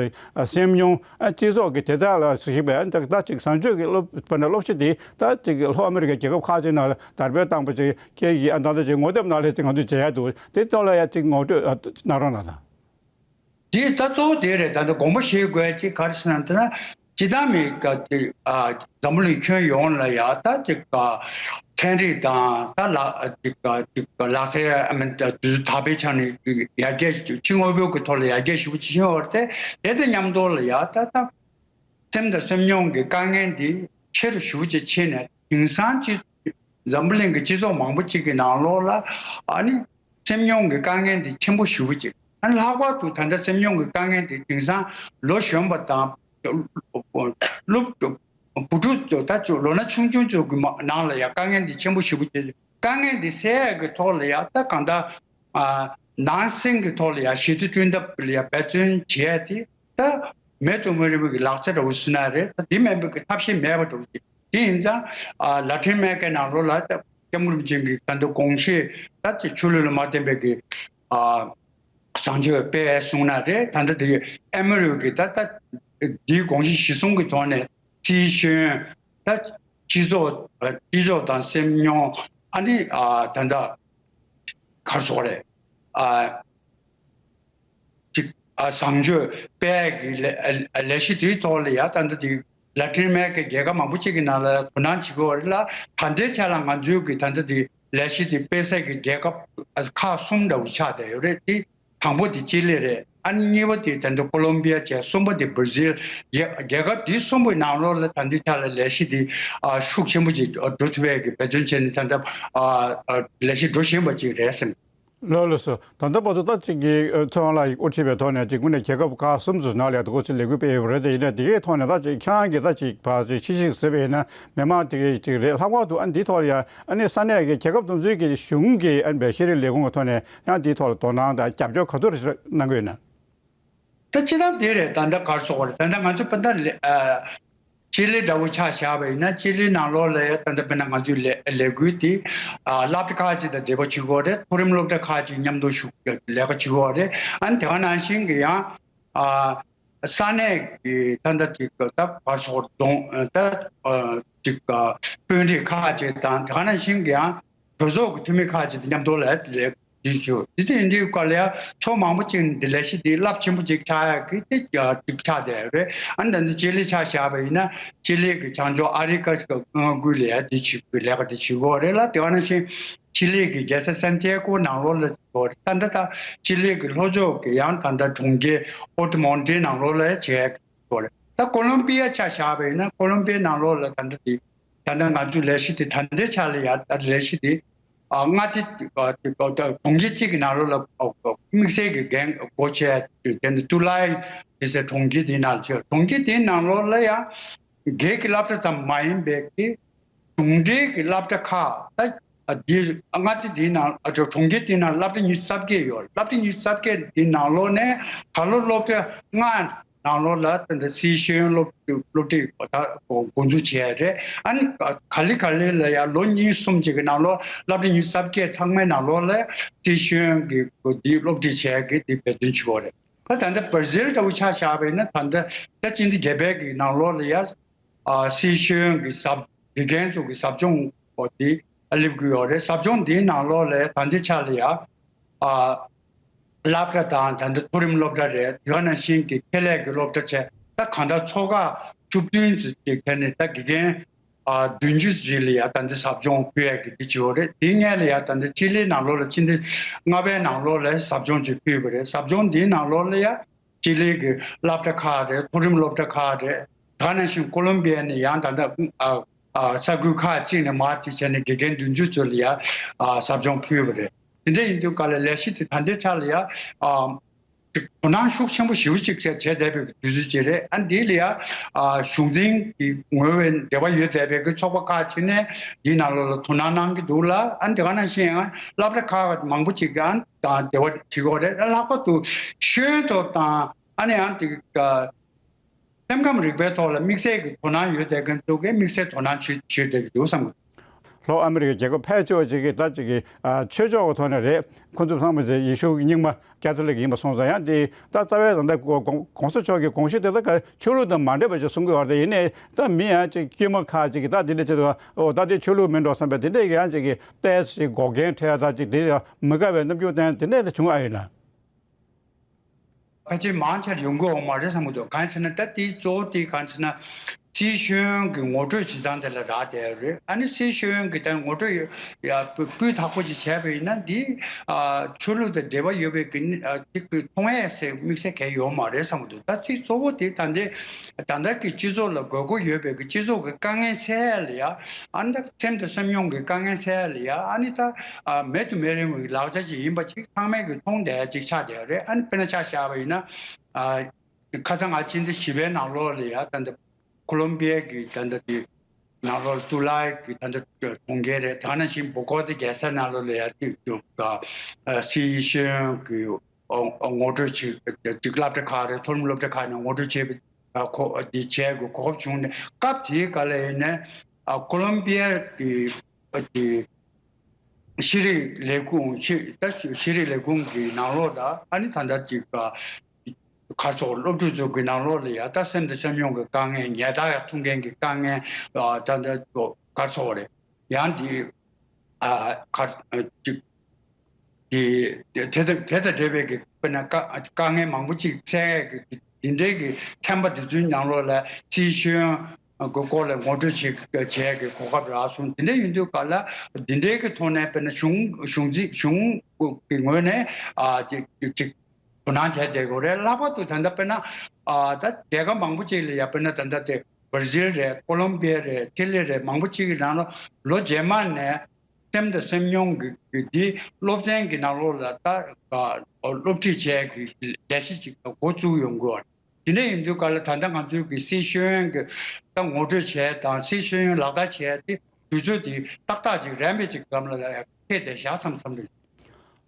སེམས་མྱོང་ཨ་སྤྱི་ཚོགས་ཀྱི་དེ་དག་ལ་གཞིགས་པའི་ཨ་ད་ཅིག་བཟང་སྤྱོད་ཀྱི་སློབ་པ་ནི་སློབ་གཞི་དེ་ད་ཅིག་ལྷོ་ཨ་མི་རི་ཀའི་རྒྱལ་ཁབ་ཁག་ཅིག་ནང་ལ་དར་སྤེལ་བཏང་པ་ཅིག་ཁྱེད་ཀྱིས་ཨ་ད་ལྟ་ཅིག་ངོ་དེབ་ནང་ལ་ཅིག་ང་ཚོས་མཇལ་ཡ་འདུག་དེ་ཐོག་ལ་ཡ་ཅིག་ངོ་སྤྲོད་ཨ་གནང་རོགས་གནང་དང་། འདི་ད་གཙོ་བོ་དེ་རེད། ད་ལྟ་དགོངས་པ་བཞེས་དགོས་ཅིག་ག་རེ་ཟེར་ན། ད་ན་སྤྱི་བཏང་མི་ག་ཅིག་ཨ་འཛམ་བུ་གླིང་ཁྱོན་ཡོངས་ལ་ཡ་ད་ཅིག་ག་ཚན་རིག་དང་ད་ལ་ཅིག་ག་ཅིག་ག་ལག་རྩལ་ཨ་མི་ད་དུས་ཚོད་དག་པའི་ཆ་ནས་ཡར་རྒྱས་སྤྱི་དངོས་པོའི་གི་ཐོག་ལ་ཡར་རྒྱས་ཞེ་པོ་ཅིག་བྱུང་ཡོད་རེད་དེ། དེ་དང་མཉམ་དུ་ལ་ཡ་ད་ད་སེམས་དང་སེམས་མྱོང་གི་དཀའ་ངལ་འདི་ཆེ་རུ་ཞེ་པོ་ཅིག་ཕྱིན་ནས། དེང་སང་སྤྱི་འཛམ་བུ་གླིང་གི་སྤྱི་ཚོགས་མང་པོ་ཅིག་གི་ནང་ལོགས་ལ་ཨ་ནི་སེམས་མྱོང་གི་དཀའ་ངལ་འདི་ཆེན་པོ་ཞེ་པོ་ཅིག་ཨ་ནི་ལྷག་པར་དུ་ད་ལྟ་སེམས་མྱོང་གི་དཀའ་ངལ་འདི་དེང་སང་ལོ་གཞོན་པ་དང་སློབ་བུ་ཕྲུག་ཚོ་ད་ཚོ་ལོ་ན་ཆུང་ཆུང་ཚོ་གི་མ་ནང་ལ་ཡ་དཀའ་ངལ་འདི་ཆེན་པོ་ཞེ་པོ་ཅིག་དཀའ་ངལ་འདི་སེལ་ཡག་གི་ཐོག་ལ་ཡ་ད་གང་ལྟར་ཨ་ནང་སེམས་ཀྱི་ཐོག་ལ་ཡ་ཞི་བདེ་བསྐྲུན་ཐབས་ལ་ཡ་འབད་བརྩོན་བྱེད་ཡ་དེ་ད་མེད་དུ་མི་རུང་བའི་ལག་ཆ་འདྲ་བོ་ཟེར་ན་རེད། ད་དེ་མིན་པའི་གི་ཐབས་ཤེས་མེད་པ་འདྲ་བོ་ཅིག་དེ་ཡིན་ཙང་ཨ་ལ་ཏིན་ཨ་མེ་རི་ཀའི་ནང་ལོགས་ལ་ད་སྐྱབས་མགོན་རིན་པོ་ཆེ་གི་ད་ལྟ་དགོངས་བཞེད་ད་ཅིག་ཆོས་ལུགས་ལ་མ་བརྟེན་པའི་གི་ཨ་བཟང་སྤྱོད་སྤེལ་གསུངས་ན་རེད། ད་ལྟ་དེ་ཨ་མི་རི་ཀའི་ད་ད་དེའི་དགོངས་གཞི་གཞི་བཟུང་གི་ཐོག་ནས་སྲིད་གཞུང་ད་སྤྱི་ཚོགས་སྤྱི་ཚོགས་དང་སེམས་མྱོང་ཨ་ནི་ཨ་ད་ལྟ་ག་རེ་ཟེར་དགོས་རེད། ཨ་ཅིག་ཨ་བཟང་སྤྱོད་སྤེལ་གྱི་ལས་ལས་གཞི་དེའི་ཐོག་ལ་ཡ་ད་ལྟ་དེ་ལ་ཏིན་ཨ་མེ་རི་ཀའི་རྒྱལ་ཁབ་མང་པོ་ཅིག་གི་ནང་ལ་དོ་སྣང་བྱེད་ཀྱི་ཡོད་རེད་ལ། ད་ལྟའི་ཆ་ལ་ང་ཚོའི་གི་ད་ལྟ་དེ་ལས་གཞི་དེ་སྤེལ་སའི་གི་རྒྱལ་ཁབ་ཨ་ཁག་གསུམ་འདྲ་བོ་ཆགས་བསྡད་ཡོད་རེད། དེ་དང་པོ་དེ་ཅི་ལི་རེད། ཨ་ནི་གཉིས་པ་དེ་ད་ལྟ་ཀོ་ལོམ་བི་ཡ་བྱས། གསུམ་པ་དེ་བྷར་ཛིལ། རྒྱལ་རྒྱལ་ཁབ་དེ་གསུམ་པོའི་ནང་ལོགས་ལ་ད་ལྟའི་ཆ་ལ་ལས་གཞི་དེ་ཨ་ཤུགས་ཆེན་པོ་ཅིག་འགྲོ་ཐུབ་པའི་གི་འབད་བརྩོན་བྱས་ནས་ད་ལྟ་ཨ་ཨ་ལས་གཞི་འགྲོ་བཞིན་པ་ཅིག་རེད་བསམ། ལགས་ལགས་སོ། ད་ལྟ་བར་དུ་ད་ཅིག་གི་ཨ་ཚེ་དབང་ལགས་ཀྱིས་དབུ་ཁྲིད་པའི་ཐོག་ནས་ཅིག་དངོས་གནས་རྒྱལ་ཁབ་ཁག་གསུམ་ཙམ་ནང་ལ་ཡང་འདུག་སེ་ལས་འགུལ་སྤེལ་ཡོད་པ་རེད། དེ་ཡིན་ན་དེ་གའི་ཐོག་ནས་ད་ཅིག་ཁྱེད་རང་གིས་ད་ཅིག་ཕར་ཅིག་ཕྱི་བཤིག་ཟེར་བ་ཡིན་ན་མི་མང་དེ་གའི་ཅིག་རེད། ལྷག་པར་དུ་ཨ་འདིའི་ཐོག་ལ་ཡང་ཨ་ནི་ས་གནས་ཀྱི་རྒྱལ་ཁབ་དེ་ཚོའི་གི་གཞུང་གི་ཨ་ནི་ཤེས་རིག་ལས་ཁུངས་ཀྱི་ཐོག་ནས་ཡང་འདིའི་ཐོག་ལ་དོ་སྣང་དང་རྒྱབ་སྐྱོར་ག་ཚོད་རེ་གནང་གི་ཡོད་ན། ད་སྤྱིར་བཏང་དེ་རེད། ད་ལྟ་ག་རེ་ཟེར་དགོས་རེད། ད་ལྟ་ང་ཚོ་ད་ལྟ་ལས་ཨ་ཅི་ལི་འདྲ་བོ་ཆ་བཞག་པ་ཡིན་ན། ཅི་ལི་ནང་ལོགས་ལ་ཡ་ད་ལྟ་དཔེར་ན་ང་ཚོའི་ལས་ལས་འགུལ་དེ་ཨ་སློབ་གྲྭ་ཁག་ཅིག་དང་འབྲེལ་བ་བྱེད་ཀྱི་ཡོད་རེད། མཐོ་རིམ་སློབ་གྲྭ་ཁག་ཅིག་མཉམ་དུ་ཞུགས་ལས་ཀ་བྱེད་ཀྱི་ཡོད་རེད། ཨ་ནི་དེ་ག་ནང་བཞིན་གྱི་ཡང་ཨ་ས་གནས་ཀྱི་ད་ལྟ་ཅིག་ད་ག་རེ་ཟེར་དགོས་རེད། རྫོང་ད་ཨ་ཅིག་དཔོན་རིགས་ཁག་ཅིག་དང་། དེ་ག་ནང་བཞིན་གྱི་ཡང་གྲོས་ཚོགས་ཀྱི་འཐུས་མི་ཁག་ཅིག་དང་མཉམ་དུ་ལས་ལས་ དུས་ཚོད་དེ་དུས་ཡིན་དུས་སྐབས་ལ་ཡང་ཕྱོགས་མང་པོ་ཅིག་ནས་དེ་ལས་གཞི་དེ་རླབས་ཆེན་པོ་ཅིག་ཆགས་ཡག་གི་དེ་ཅིག་ཆགས་བསྡད་ཡོད་རེད། ཨ་ནི་ད་ནི་ཅི་ལི་ཆ་བཞག་པ་ཡིན་ན་ཅི་ལི་གི་བྱང་ཕྱོགས་ཨ་རི་ཀ་ཀ་མངའ་ཁུལ་ལ་ཡང་དེ་བྱེད་དགོས་ལས་ཀ་དེ་བྱེད་དགོས་རེད་ལ། དེ་ག་ནང་བཞིན་ཅི་ལི་གི་རྒྱལ་ས་སན་ཏི་ཡ་ཀོ་ནང་ལོགས་ལ་བྱེད་དགོས་རེད། ད་ད་ད་ཅི་ལི་གི་ལྷོ་ཕྱོགས་ཀྱི་ཡང་ད་ད་གྲོང་ཁྱེར་ཨོ་ཏི་མོན་ཏི་ནང་ལོགས་ལ་བྱེད་ཡག་གི་བྱེད་དགོས་རེད། ད་ཀོ་ལོམ་པི་ཡ་ཆ་བཞག་པ་ཡིན་ན་ཀོ་ལོམ་པི་ཡ་ནང་ལོགས་ལ་ད་ད་དེ། ད་ལྟ་ང་ཚོའི་ལས་གཞི་དེ་ད་ལྟའི་ཆ་ལ་ཡ་ད་ལས་གཞི་དེ་ཨ་མངའ་སྡེ་ཨ་དེ་གྲོང་ཁྱེར་གཅིག་གི་ནང་ལོགས་ལ་ཨ་ཨ་དམིགས་བསལ་གྱི་འགན་སྒོ་ཕྱེ་དེ་ནི་ཏུ་ལའི་དེ་ཟེར་གྲོང་ཁྱེར་དེའི་ནང་ལ་ཕྱེ། གྲོང་ཁྱེར་དེའི་ནང་ལོགས་ལ་ཡ་སྒེར་གྱི་སློབ་གྲྭ་ཙམ་མ་ཡིན་པའི་གི་གཞུང་འབྲེལ་གྱི་སློབ་གྲྭ་ཁག་ད་ཨ་དེ་མངའ་སྡེ་དེའི་ནང་ཨ་གྲོང་ཁྱེར་དེའི་ནང་སློབ་གྲྭ་ཉི་ཤུ་རྩ་བརྒྱད་ཡོད། སློབ་གྲྭ་ཉི་ཤུ་རྩ་བརྒྱད་དེའི་ནང་ལོགས་ནས་ད་ལོ་སློབ་གྲྭ་ལྔ་ནང་ལོགས་ལ་ད་ལྟ་སི་ཤེས་ཡོན་སློབ་སློབ་ཁྲིད་ད་འགོ་འཛུགས་བྱས་རེད། ཨ་ནི་ག་ལེ་ག་ལེ་ལ་ཡང་ལོ་གཉིས་གསུམ་ཅིག་གི་ནང་ལོགས་སློབ་གྲྭ་ཉི་ཤུ་རྩ་བརྒྱད་ཚང་མའི་ནང་ལོགས་ལ་སི་ཤེས་ཡོན་གྱི་འདི་སློབ་ཁྲིད་བྱས་ཀྱི་འདི་འབད་བརྩོན་བྱེད་དགོས་རེད། ད་ད་ལྟ་བར་ཟིལ་ལྟ་བུ་ཆ་བཞག་པ་ཡིན་ན་ད་ལྟ་ད་སྤྱི་ཟླ་བརྒྱད་པའི་གི་ནང་ལོགས་ལ་ཡང་ཨ་སི་ཤེས་ཡོན་གྱི་ཟབ་དགེ་རྒན་ཚོ་གི་ཟབ་སྦྱོང་འོ་དེ་སླེབས་ཀྱི་ཡོད་རེད། ཟབ་སྦྱོང་འདིའི་ནང་ལོགས་ལ་ད་ལྟའི་ཆ་ལ་ཡང་ཨ་སློབ་གྲྭ་དང་ད་ལྟ་མཐོ་རིམ་སློབ་གྲྭ་རེད། དེ་ག་ནང་བཞིན་གྱི་ཁེ་ལས་ཀྱི་སློབ་གྲྭ་བྱས་ད་གང་ལྟར་ཚོགས་ཁག་བཅུ་བདུན་ཙམ་ཅིག་དེ་ནས་ད་དགེ་རྒན་ཨ་བདུན་ཅུ་ཙམ་ལ་ཡང་ད་ལྟ་ཟབ་སྦྱོང་ཕུལ་ཡག་གི་དེ་བྱེད་ཡོད་རེད། དེའི་སྔོན་ལ་ཡང་ད་ལྟ་ཅི་ལི་ནང་ལོགས་ལ་ཕྱི་ཟླ་ལྔ་པའི་ནང་ལོགས་ལ་ཟབ་སྦྱོང་ཅིག་ཕུལ་བ་རེད། ཟབ་སྦྱོང་འདིའི་ནང་ལོགས་ལ་ཡང་ཅི་ལི་གི་སློབ་གྲྭ་ཁག་རེད། མཐོ་རིམ་སློབ་གྲྭ་ཁག་རེད། དེ་ག་ནང་བཞིན་ཀོ་ལོམ་པི་ཡ་ནས་ཡང་ད་ལྟ་ཨ་ཨ་ས་ཁུལ་ཁག་ཅིག་ནས་མར་དེ་བྱས་ནས་དགེ་རྒན་བདུན་ཅུ་ཙམ་ལ་ཡང་ཨ་ཟབ་སྦྱོང་ཕུལ་བ་རེད། དེ་འདྲ་ཡིན་དུས་ག་ལ་ལས་གཞི་དེ་ད་ལྟའི་ཆ་ལ་ཡང་ཨ་དོ་སྣང་ཤུགས་ཆེན་པོ་ཞེ་པོ་ཅིག་བྱས་བྱས་བསྡད་པའི་དུས་ཚོད་ཅིག་རེད། ཨ་འདི་ལ་ཡང་ཨ་གཞུང་འཛིན་གྱི་ངོས་བའི་འབྲེལ་བ་ཡོད་བསྡད་པའི་གི་ཚོགས་པ་ཁག་ཅིག་ནས་འདིའི་ནང་ལོགས་ལ་དོ་སྣང་གནང་གི་འདུག་ལ། ཨ་འདི་ག་ནང་བཞིན་ཡང་སློབ་གྲྭ་ཁག་མང་པོ་ཅིག་གི་ཨ་དང་འབྲེལ་བ་བྱེད་དགོས་རེད། ལྷག་པར་དུ་ཤེས་ཡོན་ཐོག་དང་ཨ་ནི་ཡང་དེ་ག་སེམས་ཁམས་རིག་པའི་ཐོག་ལ་དམིགས་བསལ་གྱི་དོ་སྣང་ཡོད་བསྡད་མཁན་ཚོ་གིས་དམིགས་བསལ་དོ་སྣང་བྱེད་བྱེད་བསྡད་ཀྱི་འདུག་བསམ་གྱི་འདུག། ལྷོ་ཨ་མི་རི་ཀའི་རྒྱལ་ཁབ་ཕལ་ཆེ་བ་ཅིག་གིས་ད་ཅིག་གི་ཨ་ཆོས་ཕྱོགས་ཀྱི་ཐོག་ནས་རེད། ཁོ་ཚོ་ཚང་མ་ཅིག་ཡེ་ཤུ་རྙིང་མ་ཀ་ཐོ་ལིག་ཡིན་པ་སོང་ཙང་ཡང་དེ་ད་རྩ་བའི་ད་ལྟ་གོང་གོང་ས་མཆོག་གི་དགོངས་གཞི་དེ་ད་ག་ཆོས་ལུགས་དང་མ་འདྲེས་པ་ཅིག་གསུང་གི་ཡོད་རེད། ཡིན་ནའི་ད་མི་ཡང་ཅིག་དཀྱུས་མ་ཁག་ཅིག་གིས་ད་དེ་འདྲ་བྱེད་དུས་ཨོ་ད་དེ་ཆོས་ལུགས་མིན་འགྲོ་བསམ་པའི་དེ་འདྲས་ཀྱི་ཡང་ཅིག་གི་ཏོག་ཙམ་འགོག་རྐྱེན་འཕྲད་ད་ཅིག་དེ་ཡང་མི་དགའ་བའི་རྣམ་འགྱུར་བསྟན་དེ་འདྲས་བྱུང་ཨ་ཡིན་ན། ཕལ་ཆེར་མང་ཆེར་ཡོང་གི་ཡོད་མ་རེད་བསམ་གྱི་འདུག། གང་ཡིན་ཟེར་ན་ད་དེའི་གཙོ་བོ་དེ་གང་ཡིན་ཟེར་ན་སྲིད་གཞུང་གི་ངོ་སྤྲོད་བྱེད་སྟངས་དེ་ལ་རག་བསྡད་ཡོད་རེད། ཨ་ནི་སྲིད་གཞུང་གི་ད་ངོ་སྤྲོད་ཡ་སྤུས་དག་པོ་ཅིག་བྱས་པ་ཡིན་ན་འདི་ཨ་ཆོས་ལུགས་དང་འབྲེལ་བ་ཡོད་པའི་གི་ཨ་ཅིག་གི་མཐོང་ཡས་ཟེར་དམིགས་བསལ་གང་ཡོད་མ་རེད་བསམ་གྱི་འདུག། ད་དེའི་གཙོ་བོ་དེ་ད་ལྟའི་ད་ལྟ་གི་སྤྱི་ཚོགས་ལ་དགོས་མཁོ་ཡོད་པའི་གི་སྤྱི་ཚོགས་ཀྱི་དཀའ་ངལ་སེལ་ཡ་ལ་ཡ། ཨ་ནི་ད་སེམས་དང་སེམས་མྱོང་གི་དཀའ་ངལ་སེལ་ཡ་ལ་ཡ། ཨ་ནི་ད་ཨ་མེད་དུ་མི་རུང་བའི་ལག་ཆ་ཅིག་ཡིན་པ་ཅིག་ཚང་མས་གི་མཐོང་བསྡད་ཡ་ཅིག་ཆགས་བསྡད་ཡོད་རེད། ཨ་ནི་དཔེར་ན་ཆ་བཞག་པ་ཡིན་ན་ཨ་ཁ་སང་ང་ཕྱི་ཟླ་བཞི་པའི་ནང་ལོགས་ལ་ཡ་ད་ལྟ་ཁོ་ལོམ་པི་ཡ་གི་ད་ལྟ་དེ་ནང་ལོགས་ཏུ་ལའི་གི་ད་ལྟ་གྲོང་ཁྱེར་རེད། ད་ནང་བཞིན་བོ་གོ་ཏི་རྒྱལ་ས་ནང་ལོགས་ལ་ཡ་ཅིག་ཅིག་ཨ་སྲིད་གཞུང་གི་ཨོ་ངོ་སྤྲོད་ཅིག་ཅིག་སློབ་གྲྭ་ཁག་རེད། མཐོ་རིམ་སློབ་གྲྭ་ཁག་ནས་ངོ་སྤྲོད་བྱས་པའི་ཨ་ཁོ་འདི་བྱས་དགོས་གོ་སྐབས་བྱུང་ནས་སྐབས་དེའི་སྐབས་ལ་ཡིན་ནས་ཨ་ཁོ་ལོམ་པི་ཡ་གི་ཨ་གི་ཤེས་རིག་ལས་ཁུངས་ཤེས་ད་ཤེས་རིག་ལས་ཁུངས་ཀྱི་ནང་ལོགས་ད་ཨ་ནི་ད་ལྟ་ཅིག་ག་ག་ཚོགས་སློབ་ཕྲུག་ཚོ་གི་ནང་ལོགས་ལ་ཡ་ད་སེམས་དང་སེམས་མྱོང་གི་དཀའ་ངལ་ཉལ་ཐག་ཡ་ཐུག་མཁན་གྱི་དཀའ་ངལ་ཨ་ད་ལྟ་ག་ཚོགས་རེད། ཡང་འདི་ཨ་ག་ཅིག་གི་དེ་དང་དེ་དང་འབྲེལ་བའི་གི་དཔེར་ན་དཀའ་དཀའ་ངལ་མང་པོ་ཅིག་འཕྲད་ཡས་ཀྱི་དེ་འདྲའི་གི་ཚན་པ་དེ་ཚོའི་ནང་ལོགས་ལ་སྲིད་གཞུང་གི་སྐོར་ལ་ངོ་སྤྲོད་བྱེད་བྱེད་ཡས་ཀྱི་གོ་སྐབས་རག་སོང་། དེ་འདྲ་ཡིན་དུས་ག་ལ་དེ་འདྲའི་གི་ཐོག་ནས་དཔེར་ན་གཞུང་གཞུང་འཛིན་གཞུང་གི་ངོས་ནས་ཨ་ཅིག་ཅིག་དོ་སྣང་བྱས་བསྡད་དགོས་རེད། ལྷག་པར་དུ་ད་ལྟ་དཔེར་ན་ཨ་ད་རྒྱལ་ཁབ་མང་པོ་ཅིག་ལ་ཡ་དཔེར་ན་ད་ལྟ་དེ་བར་ཟིལ་རེད། ཀོ་ལོམ་པི་ཡ་རེད། ཅི་ལི་རེད། མང་པོ་ཅིག་གི་ནང་ལོ་ལོ་རྗེས་མ་ནས་སེམས་དང་སེམས་མྱོང་གི་གི་འདི་སློབ་ཚན་གྱི་ནང་ལོགས་ལ་ད་ཨ་སློབ་ཁྲིད་བྱས་ཀྱི་ལས་གཞི་ཅིག་འགོ་བཙུགས་ཡོང་དགོས་པ་རེད། དེ་འདྲ་ཡིན་དུས་ག་ལ་ད་ལྟ་ང་ཚོའི་གི་སྲིད་གཞུང་གི་ད་ངོ་སྤྲོད་བྱས་དང་སྲིད་གཞུང་ལག་བསྟར་བྱས་ཏེ་དུས་ཚོད་དེ་ཏག་ཏག་ཅིག་རན་པའི་ཅིག་གམ་ལ་ཡ་ཁེལ་བསྡད་བཞག་བསམ་བསམ་རེད།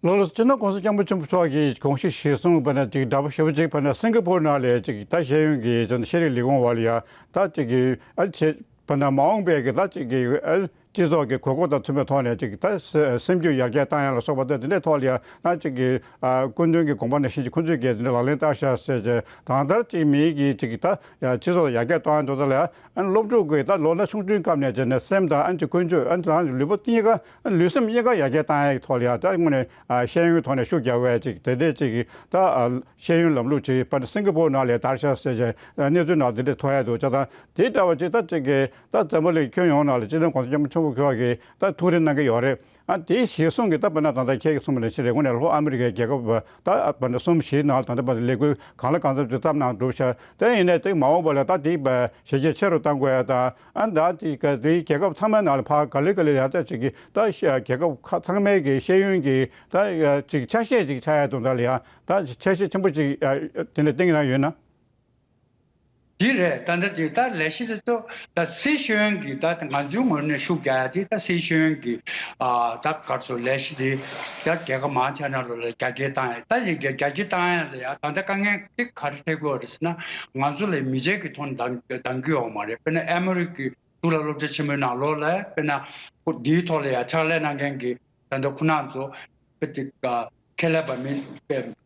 ལགས་ལགས། སྤྱི་ནོར་༸གོང་ས་༸སྐྱབས་མགོན་ཆེན་པོ་མཆོག་གིས་དགོངས་གཞི་གཞིར་བཟུང་བ་ན་ཅིག་འདྲ་པོ་ཞེ་པོ་ཅིག་བ་ན་སིང་ག་པུར་ནང་ལ་ཅིག་ད་ཤེས་ཡོན་གྱི་ཅིག་ཤེས་རིག་ལས་ཁུངས་འོག་ལ་ཡ་ད་ཅིག་གི་ཨ་ཅེ་བ་ན་མ་འོངས་པའི་གི་ད་ཅིག་གི་ཨ་ སྤྱི་ཚོགས་ཀྱི་དགོས་མཁོ་དང་མཐུན་པའི་ཐོག་ནས་ཅིག་ད་སེམས་རྒྱུད་ཡར་རྒྱས་བཏང་ཡ་ལ་སོགས་པ་དང་དེ་འདྲའི་ཐོག་ལ་ཡང་ད་ཅིག་གི་སྐུ་མདུན་གྱི་དགོངས་པ་ནང་བཞིན་ཅིག་ཁོང་ཚོས་ཀྱིས་དེ་འདྲ་ལག་ལེན་བསྟར་ཤག་ཟེར་བྱས་གང་ལྟར་ཅིག་མིའི་གི་ཅིག་ད་སྤྱི་ཚོགས་ཡར་རྒྱས་གཏོང་ཡ་འདུག་ད་ལ་ཡང་སློབ་ཕྲུག་གི་ད་ལོ་ན་ཆུང་ཆུང་སྐབས་ནས་བྱས་ནས་སེམས་དང་ཨ་ཅིག་ཀུན་སྤྱོད་ཨ་ཅིག་ལུས་པོ་གཉིས་ཀ་ལུས་སེམས་གཉིས་ཀ་ཡར་རྒྱས་བཏང་ཡ་གི་ཐོག་ལ་ཡང་ད་དངོས་ནས་ཤེས་ཡོན་ཐོག་ནས་ཤུགས་རྒྱག་པའི་ཅིག་དེ་འདྲའི་ཅིག་གི་ད་ཤེས་ཡོན་ལམ་ལུགས་ཅིག་པ་སིང་ག་པོར་ནང་ལ་དར་ཤག་ཟེར་བྱས་གནས་ཚུལ་ནང་དེ་འདྲ་ཐོན་ཡ་འདུག་ཅག་དང་དེ་འདྲ་བ་ཅིག་ད་ཅིག་གི་ད་འཛམ་བུ་གླིང་ཁྱོན་ཡོངས་ནང་ལ་སྤྱི་ནོར་གོང་ས་སྐྱབས་མགོན་ཆེན་པོ་མཆོག་གིས་ད་ཐུགས་རེ་གནང་གི་ཡོད་རེད། ཨ་དེ་གཞིར་བཟུང་གི་ད་དཔེར་ན་ད་ལྟ་ཁྱེད་ཀྱིས་གསུངས་པ་ནང་བཞིན་རེད། དངོས་གནས་ལྷོ་ཨ་མི་རི་ཀའི་རྒྱལ་ཁབ་ད་དཔེར་ན་གསུམ་བཞི་ནང་ལ་ད་ལྟ་བར་དུ་ལས་འགུལ་གང་ལ་གང་འཚམ་ཅིག་བརྩམས་གནང་གྲུབ་ཤག་དེ་ཡིན་ནའི་དེ་མ་འོངས་པ་ལ་ད་དེ་གཞི་རྒྱ་ཆེ་རུ་གཏང་དགོས་ཡ་དང་ཨ་ད་དེ་ག་དེ་རྒྱལ་ཁབ་ཚང་མའི་ནང་ལ་ཕར་ག་ལེ་ག་ལེ་ཡ་ད་ཅིག་གི་ད་རྒྱལ་ཁབ་ཁག་ཚང་མའི་གི་ཤེས་ཡོན་གི་ད་ཅིག་ཆ་ཤས་ཅིག་ཆགས་ཡ་དོན་དག་ལ་ཡ་ད་ཆ་ཤས་ཆེན་པོ་ཅིག་དེ་འདྲ་གཏིང་ནང་ཡོད་ན། འདི་རེད། ད་ལྟ་འདི་ད་ལས་གཞི་དེ་ཚོ་ད་སྲིད་གཞུང་གིས་ད་ང་ཚོའི་ངོས་ནས་ཤུགས་རྒྱག་ཡ་དེ་ད་སྲིད་གཞུང་གིས་ཨ་ད་ག་རེ་ཟེར་ལས་གཞི་དེ་ད་རྒྱལ་ཁབ་མང་ཆེ་ན་ལོ་ལ་རྒྱ་སྐྱེད་བཏང་ཡ་ད་ཡི་རྒྱ་རྒྱ་སྐྱེད་བཏང་ཡ་ལ་ཡ་ད་ལྟ་དཀའ་ངལ་དེ་ག་རེ་འཕྲད་ཀྱི་ཡོད་རེད་ཟེར་ན་ང་ཚོ་ལ་མི་ཆེན་གྱི་ཐོག་ནས་འདང་འདང་གི་ཡོད་མ་རེད། དཔེར་ན་ཨ་མི་རི་ཀའི་གཙུག་ལག་སློབ་གྲྭ་ཆེན་མོའི་ནང་ལོགས་ལ་དཔེར་ན་ཁོ་འདིའི་ཐོག་ལ་ཡ་ཕྱག་ལས་གནང་མཁན་གྱི་ད་ལྟ་ཁོ་རང་ཚོ་དཔེ་དེ་ག་ཁེ་ལས་པ་མི་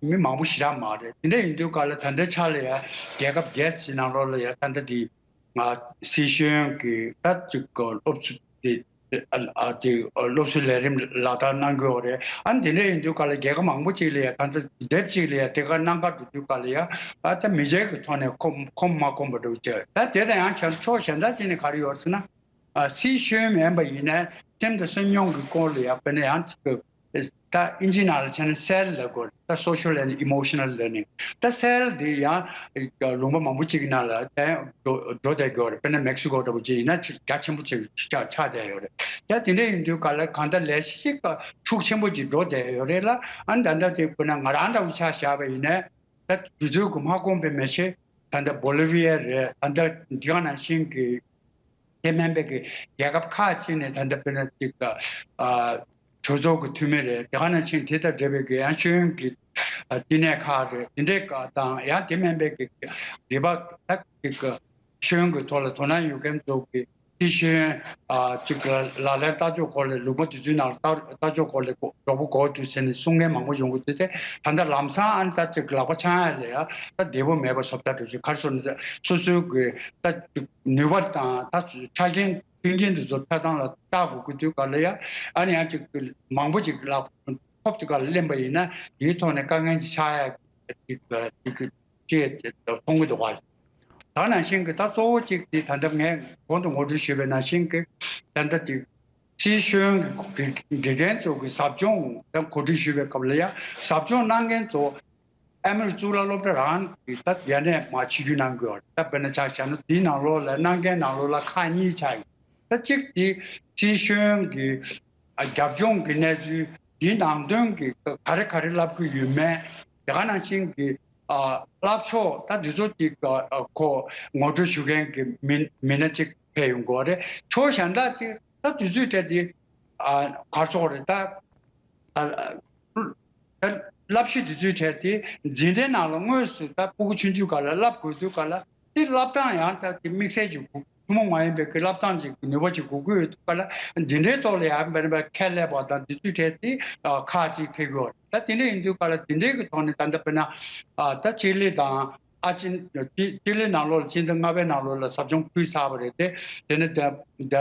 མི་མང་པོ་ཞེ་དྲག་མ་རེད། དེ་འདྲ་ཡིན་དུས་ག་ལ་ད་ལྟའི་ཆ་ལ་ཡ་རྒྱལ་ཁབ་བརྒྱད་ཅིག་ནང་ལོགས་ལ་ཡ་ད་ལྟ་དེ་ང་སྲིད་གཞུང་གི་ད་ཅིག་ག་སློབ་གསོ་དེ་ཨ་ཨ་དེ་སློབ་གསོའི་ལས་རིམ་ལག་བསྟར་གནང་གི་ཡོད་རེད། ཨ་དེ་འདྲ་ཡིན་དུས་ག་ལ་རྒྱལ་ཁབ་མང་པོ་ཅིག་ལ་ཡ་ད་ལྟ་དེབ་ཅིག་ལ་ཡ་དེ་ག་གནང་ག་འགྲོ་དུས་ག་ལ་ཡ་ཨ་ད་མི་ཆེན་གི་ཐོག་ནས་ཁོམ་ཁོམ་མ་ཁོམ་པ་འགྲོ་བྱས་ད་དེ་དང་ཡང་ཕྱོགས་གཞན་དག་ཅིག་ནས་ག་རེ་ཡོད་ཟེར་ན། ཨ་སྲིད་གཞུང་མིན་པ་ཡིན་ན་སེམས་དང་སེམས་མྱོང་གི་སྐོར་ལ་ཡང་དཔེར་ན་ཡང་ཅིག་ད་ཨིན་ཇི་ནང་ལ་བྱས་ན་སེལ་ལབ་དགོས་རེད། ད་social and emotional learning ད་སེལ་འདི་ཡང་ལུང་པ་མང་པོ་ཅིག་གི་ནང་ལ་ད་ཡང་འགྲོ་འགྲོ་བསྡད་ཀྱི་ཡོད་རེད། དཔེར་ན་མེག་སི་ཀོ་འདྲ་པོ་ཅིག་ཡིན་ན་ཅིག་རྒྱ་ཆེན་པོ་ཅིག་ཆགས་ཆགས་བསྡད་ཡོད་རེད། ད་དེ་འདྲ་ཡིན་དུས་ག་ལ་གང་ལྟར་ལས་གཞི་ཅིག་ཤུགས་ཆེན་པོ་ཅིག་འགྲོ་བསྡད་ཡོད་རེད་ལ། ཨ་ནི་ད་ལྟ་དེ་དཔེར་ན་ང་རང་འདྲ་པོ་ཆ་བཞག་པ་ཡིན་ན། ད་དུས་ཚོད་ཀྱིས་མ་ཁོམ་པའི་མི་ཤེས། ད་ལྟ་བོ་ལི་བི་ཡ་རེད། ད་ལྟ་འདི་ག་ནང་བཞིན་གྱི་དེ་མིན་པའི་གི་རྒྱལ་ཁབ་ཁག་ཅིག་ནས་ད་ལྟ་དཔེར་ན་ཅིག་ཨ་གྲོས་ཚོགས་ཀྱི་འཐུས་མི་རེད། དེ་ག་ནང་བཞིན་དེ་དང་འབྲེལ་བའི་གི་ཡང་ཤེས་ཡོན་གྱི་ཨ་བསྟི་གནས་ཁག་རེད། དེ་འདྲའི་ཁག་དང་ཡང་དེ་མིན་པའི་གི་རིག་པ་ད་ཅིག་ཤེས་ཡོན་གྱི་ཐོག་ལ་དོ་སྣང་ཡོད་མཁན་ཚོ་གི་སྲིད་གཞུང་ཨ་གཅིག་ལ་ལག་ལེན་བསྟར་ཕྱོགས་སྐོར་ལ་ལུང་པ་དེ་ཚོའི་ནང་ལ་བསྟར་བསྟར་ཕྱོགས་སྐོར་ལ་མགོ་མགྱོགས་པོ་འགོ་བཙུགས་ཟེར་ནས་གསུང་མཁན་མང་པོ་ཡོང་གི་འདུག་སྟེ། ད་ལྟ་ལམ་སང་ཨ་ནི་ད་ཅིག་ལག་པ་འཆང་ཡ་ལ་ཡ་ད་བདེ་པོ་མེད་པ་བཟོ་ལྟ་འདྲ་ཞིག་ག་རེ་ཟེར་ན་སོ་སོའི་གི་ད་ཅིག་ནུས་པ་དང་ད་ཆ་རྐྱེན་མཐུན་རྐྱེན་དེ་ཚོ་ཆ་ཚང་ལ་བལྟ་དགོས་ཀྱི་དུས་སྐབས་ལ་ཡ་ཨ་ནི་ཡང་ཅིག་མང་པོ་ཅིག་ལག་ཐོབ་དུས་སྐབས་ལ་ལེན་པ་ཡིན་ན་དེའི་ཐོག་ནས་དཀའ་ངལ་ཅིག་ཆགས་ཡ་ཅིག་ཅིག་ཅེས་མཐོང་གི་འདུག་ག་ད་ནང་བཞིན་གྱི་ད་གཙོ་བོ་གཅིག་དེ་ད་ལྟ་ངས་གོང་དུ་ངོ་སྤྲོད་ཞུས་པའི་ནང་བཞིན་གྱི་ད་ལྟ་དེ་སྲིད་གཞུང་གི་དགེ་རྒན་ཚོ་གི་ཟབ་སྦྱོང་ད་གོ་སྒྲིག་ཞུས་པའི་སྐབས་ལ་ཡ་ཟབ་སྦྱོང་གནང་མཁན་ཚོ་ཨ་མི་རི་གཙུག་ལག་སློབ་གྲྭ་རང་གི་ད་ཡ་ནས་མ་ཆིག་བརྒྱུད་གནང་དགོས་ཡོད་རེད། ད་དཔེར་ན་ཆ་བཞག་ན་དེའི་ནང་ལོགས་ལ་གནང་མཁན་ནང་ལོགས་ལ་ཁག་གཉིས་ཆགས་ཡོད། ད་གཅིག་དེ་སྲིད་གཞུང་གི་རྒྱབ་ལྗོངས་ཀྱི་གནས་ཚུལ་དེའི་ནང་དོན་གྱི་ག་རེ་ག་རེ་བསླབ་ཀྱི་ཡོད་མེད། དེ་ག་ནང་བཞིན་གྱི་ཨ་བསླབ་ཕྱོགས་ད་འདི་ཚོ་གཅིག་ཨ་ཁོ་ངོ་སྤྲོད་ཞུ་མཁན་གྱི་མི་མི་སྣ་གཅིག་ཕེབས་ཡོང་དགོས་རེད། ཕྱོགས་གཞན་དག་ཅིག་ད་དུས་ཚོད་སྤྲད་དེ་ཨ་གར་སོགས་རེད་ད། ཨ་ཨ་ད་བསླབ་གཞི་དུས་ཚོད་སྤྲད་དེ་འཛིན་གྲྭའི་ནང་ལ་དངོས་སུ་ད་ཕྲུ་གུ་ཆུང་ཆུང་སྒང་ལ་བསླབ་དགོས་དུས་སྒང་ལ་དེ་བསླབ་སྟངས་ཡང་ད་དེ་དམིགས་བསལ་གྱི་གུ་ཐུན་མོང་མ་ཡིན་པའི་གི་བསླབ་སྟངས་ཅིག་གི་ནུས་པ་ཅིག་དགོས་ཀྱི་ཡོད་དུས་སྒང་ལ་འདི་འདྲའི་ཐོག་ལ་ཡང་མེད་པ་ཁས་ལེན་པ་དང་དུས་ཚོད་སྤྲད་དེ་ཨ་ཁག་ཅིག་ཕེབས་ཀྱི་ཡོད་རེད། ད་དེ་འདྲ་ཡིན་དུས་སྒང་ལ་དེ་འདྲའི་གི་ཐོག་ནས་ད་ལྟ་དཔེར་ན་ཨ་ད་ཅི་ལི་དང་ཨ་ཅི་ཅི་ཅི་ལི་ནང་ལོགས་ལ་ཕྱི་ཟླ་ལྔ་པའི་ནང་ལོགས་ལ་ཟབ་སྦྱོང་ཕུལ་ཚར་བ་རེད་དེ། དེ་ནས་ད་ད་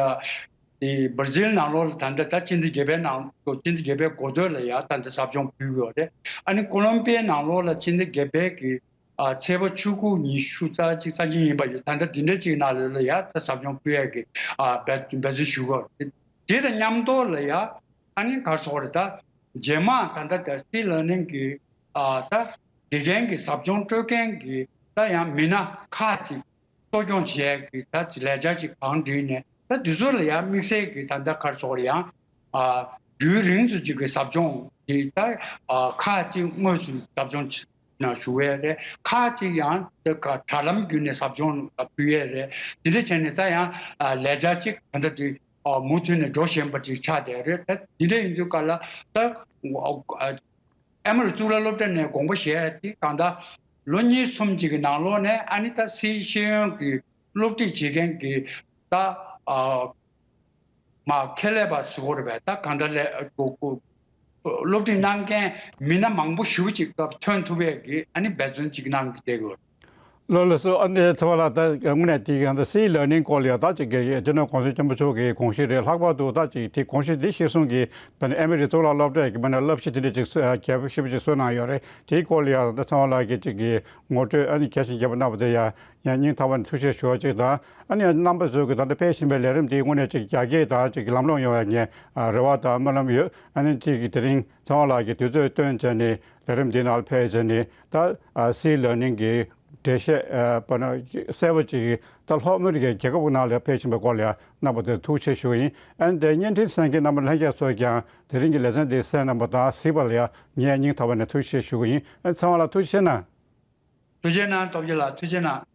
དེ་སྦར་ཟིལ་ནང་ལོགས་ལ་ད་ལྟ་ད་ཕྱི་ཟླ་བརྒྱད་པའི་ནང་ལོགས་ཕྱི་ཟླ་བརྒྱད་པའི་འགོ་སྟོད་ལ་ཡ་ད་ལྟ་ཟབ་སྦྱོང་ཕུལ་ཡོད་རེད། ཨ་ནི་ཀོ་ལོམ་པི་ཡའི་ནང་ལོགས་ལ་ཕྱི་ཟླ་བརྒྱད་པའི་གི་ཨ་ཚེས་པ་ཆུ་ཁུག་ཉི་ཤུ་རྩ་གཅིག་རྩ་གཉིས་ཡིན་པ་ཡོད། ད་ལྟ་འདི་འདྲ་ཅིག་ནང་ལོགས་ལ་ཡ་ད་ཟབ་སྦྱོང་ཕུལ་ཡས་ཀྱི་ཨ་འབད་འབད་བརྩོན་ཞུ་གི་ཡོད་རེད། དེ་དང་མཉམ་དུ་ལ་ཡ་ཨ་ནི་ག་རེ་ཟེར་དགོས་རེད། ད་རྗེས་མ་ད་ལྟ་ད་སི་ལར་ནིང་གི་ཨ་ད་དགེ་རྒན་གྱི་ཟབ་སྦྱོང་སྤྲོད་མཁན་གྱི་ད་ཡང་མི་སྣ་ཁག་ཅིག་གསོ་སྐྱོང་བྱེད་ཡས་ཀྱི་ད་ལས་འཆར་ཅིག་གང་བསྒྲིགས་ནས་ད་དེ་ཚོ་ལ་ཡང་དམིགས་བསལ་གྱི་ད་ལྟ་ག་རེ་ཟེར་དགོས་རེད། ཡང་ཨ་རྒྱུན་རིང་ཙམ་ཅིག་གི་ཟབ་སྦྱོང་དེ་ད་ཨ་ཁག་ཅིག་དངོས་སུ་ཟབ་སྦྱོང་ནང་ཞུགས་ཡས་རེད། ཁག་ཅིག་ཡང་ད་ག་དྲ་ལམ་བརྒྱུད་ནས་ཟབ་སྦྱོང་ཕུལ་ཡས་རེད། དེ་འདྲ་བྱས་ནས་ད་ཡང་ཨ་ལས་འཆར་ཅིག་ད་ལྟ་དེ་ཨ་མུ་མཐུད་ནས་འགྲོ་བཞིན་པ་ཅིག་ཆགས་བསྡད་རེད། ད་དེ་འདྲ་ཡིན་དུས་སྒང་ལ་ད་ཨ་ཨ་མི་རི་གཙུག་ལག་སློབ་གྲྭ་ནས་དགོངས་པ་བཞེས་ཡ་དེ་གང་ལྟར་ལོ་གཉིས་གསུམ་ཅིག་གི་ནང་ལོགས་ནས་ཨ་ནི་ད་སི་ཤེས་ཡོན་གྱི་སློབ་ཁྲིད་བྱེད་མཁན་གྱི་ད་ཨ་ མ་ཁེ་ལས་པ་ཟེར་དགོས་རེད་པས། ད་གང་འདྲ་ལས་སློབ་ཁྲིད་གནང་མཁན་མི་སྣ་མང་པོ་ཞེ་པོ་ཅིག་སྐབས་ཐོན་ཐུབ་པའི་གི་ཨ་ནི་འབད་བརྩོན་ཅིག་གནང་གི་བསྡད་དགོས། ལགས་ལགས་སོ། ཨ་ནི་ཚེ་དབང་ལགས། ད་དངོས་གནས་དེ་ག་ད་སི་ལར་ནིང་སྐོར་ལ་ཡང་ད་ཅིག་གི་སྤྱི་ནོར་གོང་ས་སྐྱབས་མགོན་མཆོག་གི་དགོངས་གཞི་རེད། ལྷག་པར་དུ་ད་ཅིག་དེ་དགོངས་གཞི་འདི་གཞིར་བཟུང་གི་ད་ནི་ཨ་མི་རི་གཙུག་ལག་སློབ་གྲྭ་གི་མ་ནས་བསླབ་གཞི་དེ་འདྲ་ཅིག་རྒྱས་པོ་ཞེ་པོ་ཅིག་བཟོས་གནང་ཡོད་རེད། དེའི་སྐོར་ལ་ཡང་ད་ཚེ་དབང་ལགས་ཀྱིས་ཅིག་གི་ངོ་སྤྲོད་ཨ་ནི་གལ་ཆེན་རྒྱས་པོ་གནང་བ་དེ་ཡང་ཡང་སྙིང་ཐག་པ་ནས་ཐུགས་རྗེ་ཆེ་ཞུ་བ་ཅིག་དང་། ཨ་ནི་རྣམ་པ་ཚོས་ཀྱི་ད་ལྟ་སྤེལ་བཞིན་པའི་ལས་རིམ་འདི་དངོས་གནས་ཅིག་རྒྱ་སྐྱེད་དང་ཅིག་ལམ་ལྷོང་ཡོང་བའི་ངས་རེ་བ་དང་སྨོན་ལམ་ཡོད། ཨ་ནི་ཅིག་གི་དེ་རིང་ཚེ་དབང་ལགས་ཀྱིས་དུས་ཚོད་བཏོན་བྱས་ནས་ལས་རིམ་འདི་ནང་ལ་ཕེབས་བྱས་ནས་ད་སི་ལར་ནིང་གི་འགྲེལ་བཤད་ཨ་པ་ན་གསལ་པོ་ཅིག་ད་ལྷོ་ཨ་མི་རི་ཀའི་རྒྱལ་ཁབ་ནང་ལ་ཕེབས་བཞིན་པའི་སྐོར་ལ་ཡང་གནང་བ་དེར་ཐུགས་རྗེ་ཆེ་ཞུ་གི་ཡིན། ཨ་ནི་དེ་བརྙན་འཕྲིན་གསན་མཁན་རྣམ་པ་ལྷན་རྒྱས་ཚོས་ཀྱང་དེ་རིང་གི་ལེ་ཚན་འདི་གསན་གནང་བ་དང་གཟིགས་པ་ལ་ཡང་ངས་སྙིང་ཐག་པ་ནས་ཐུགས་རྗེ་ཆེ་ཞུ་གི་ཡིན། ཨ་ནི་ཚེ་དབང་ལགས་ཐུགས་རྗེ་ཆེ་གནང་། ཐུགས་རྗེ་གནང་། སྟོབས་རྒྱལ་ལགས་ཐུགས་རྗེ་གནང་།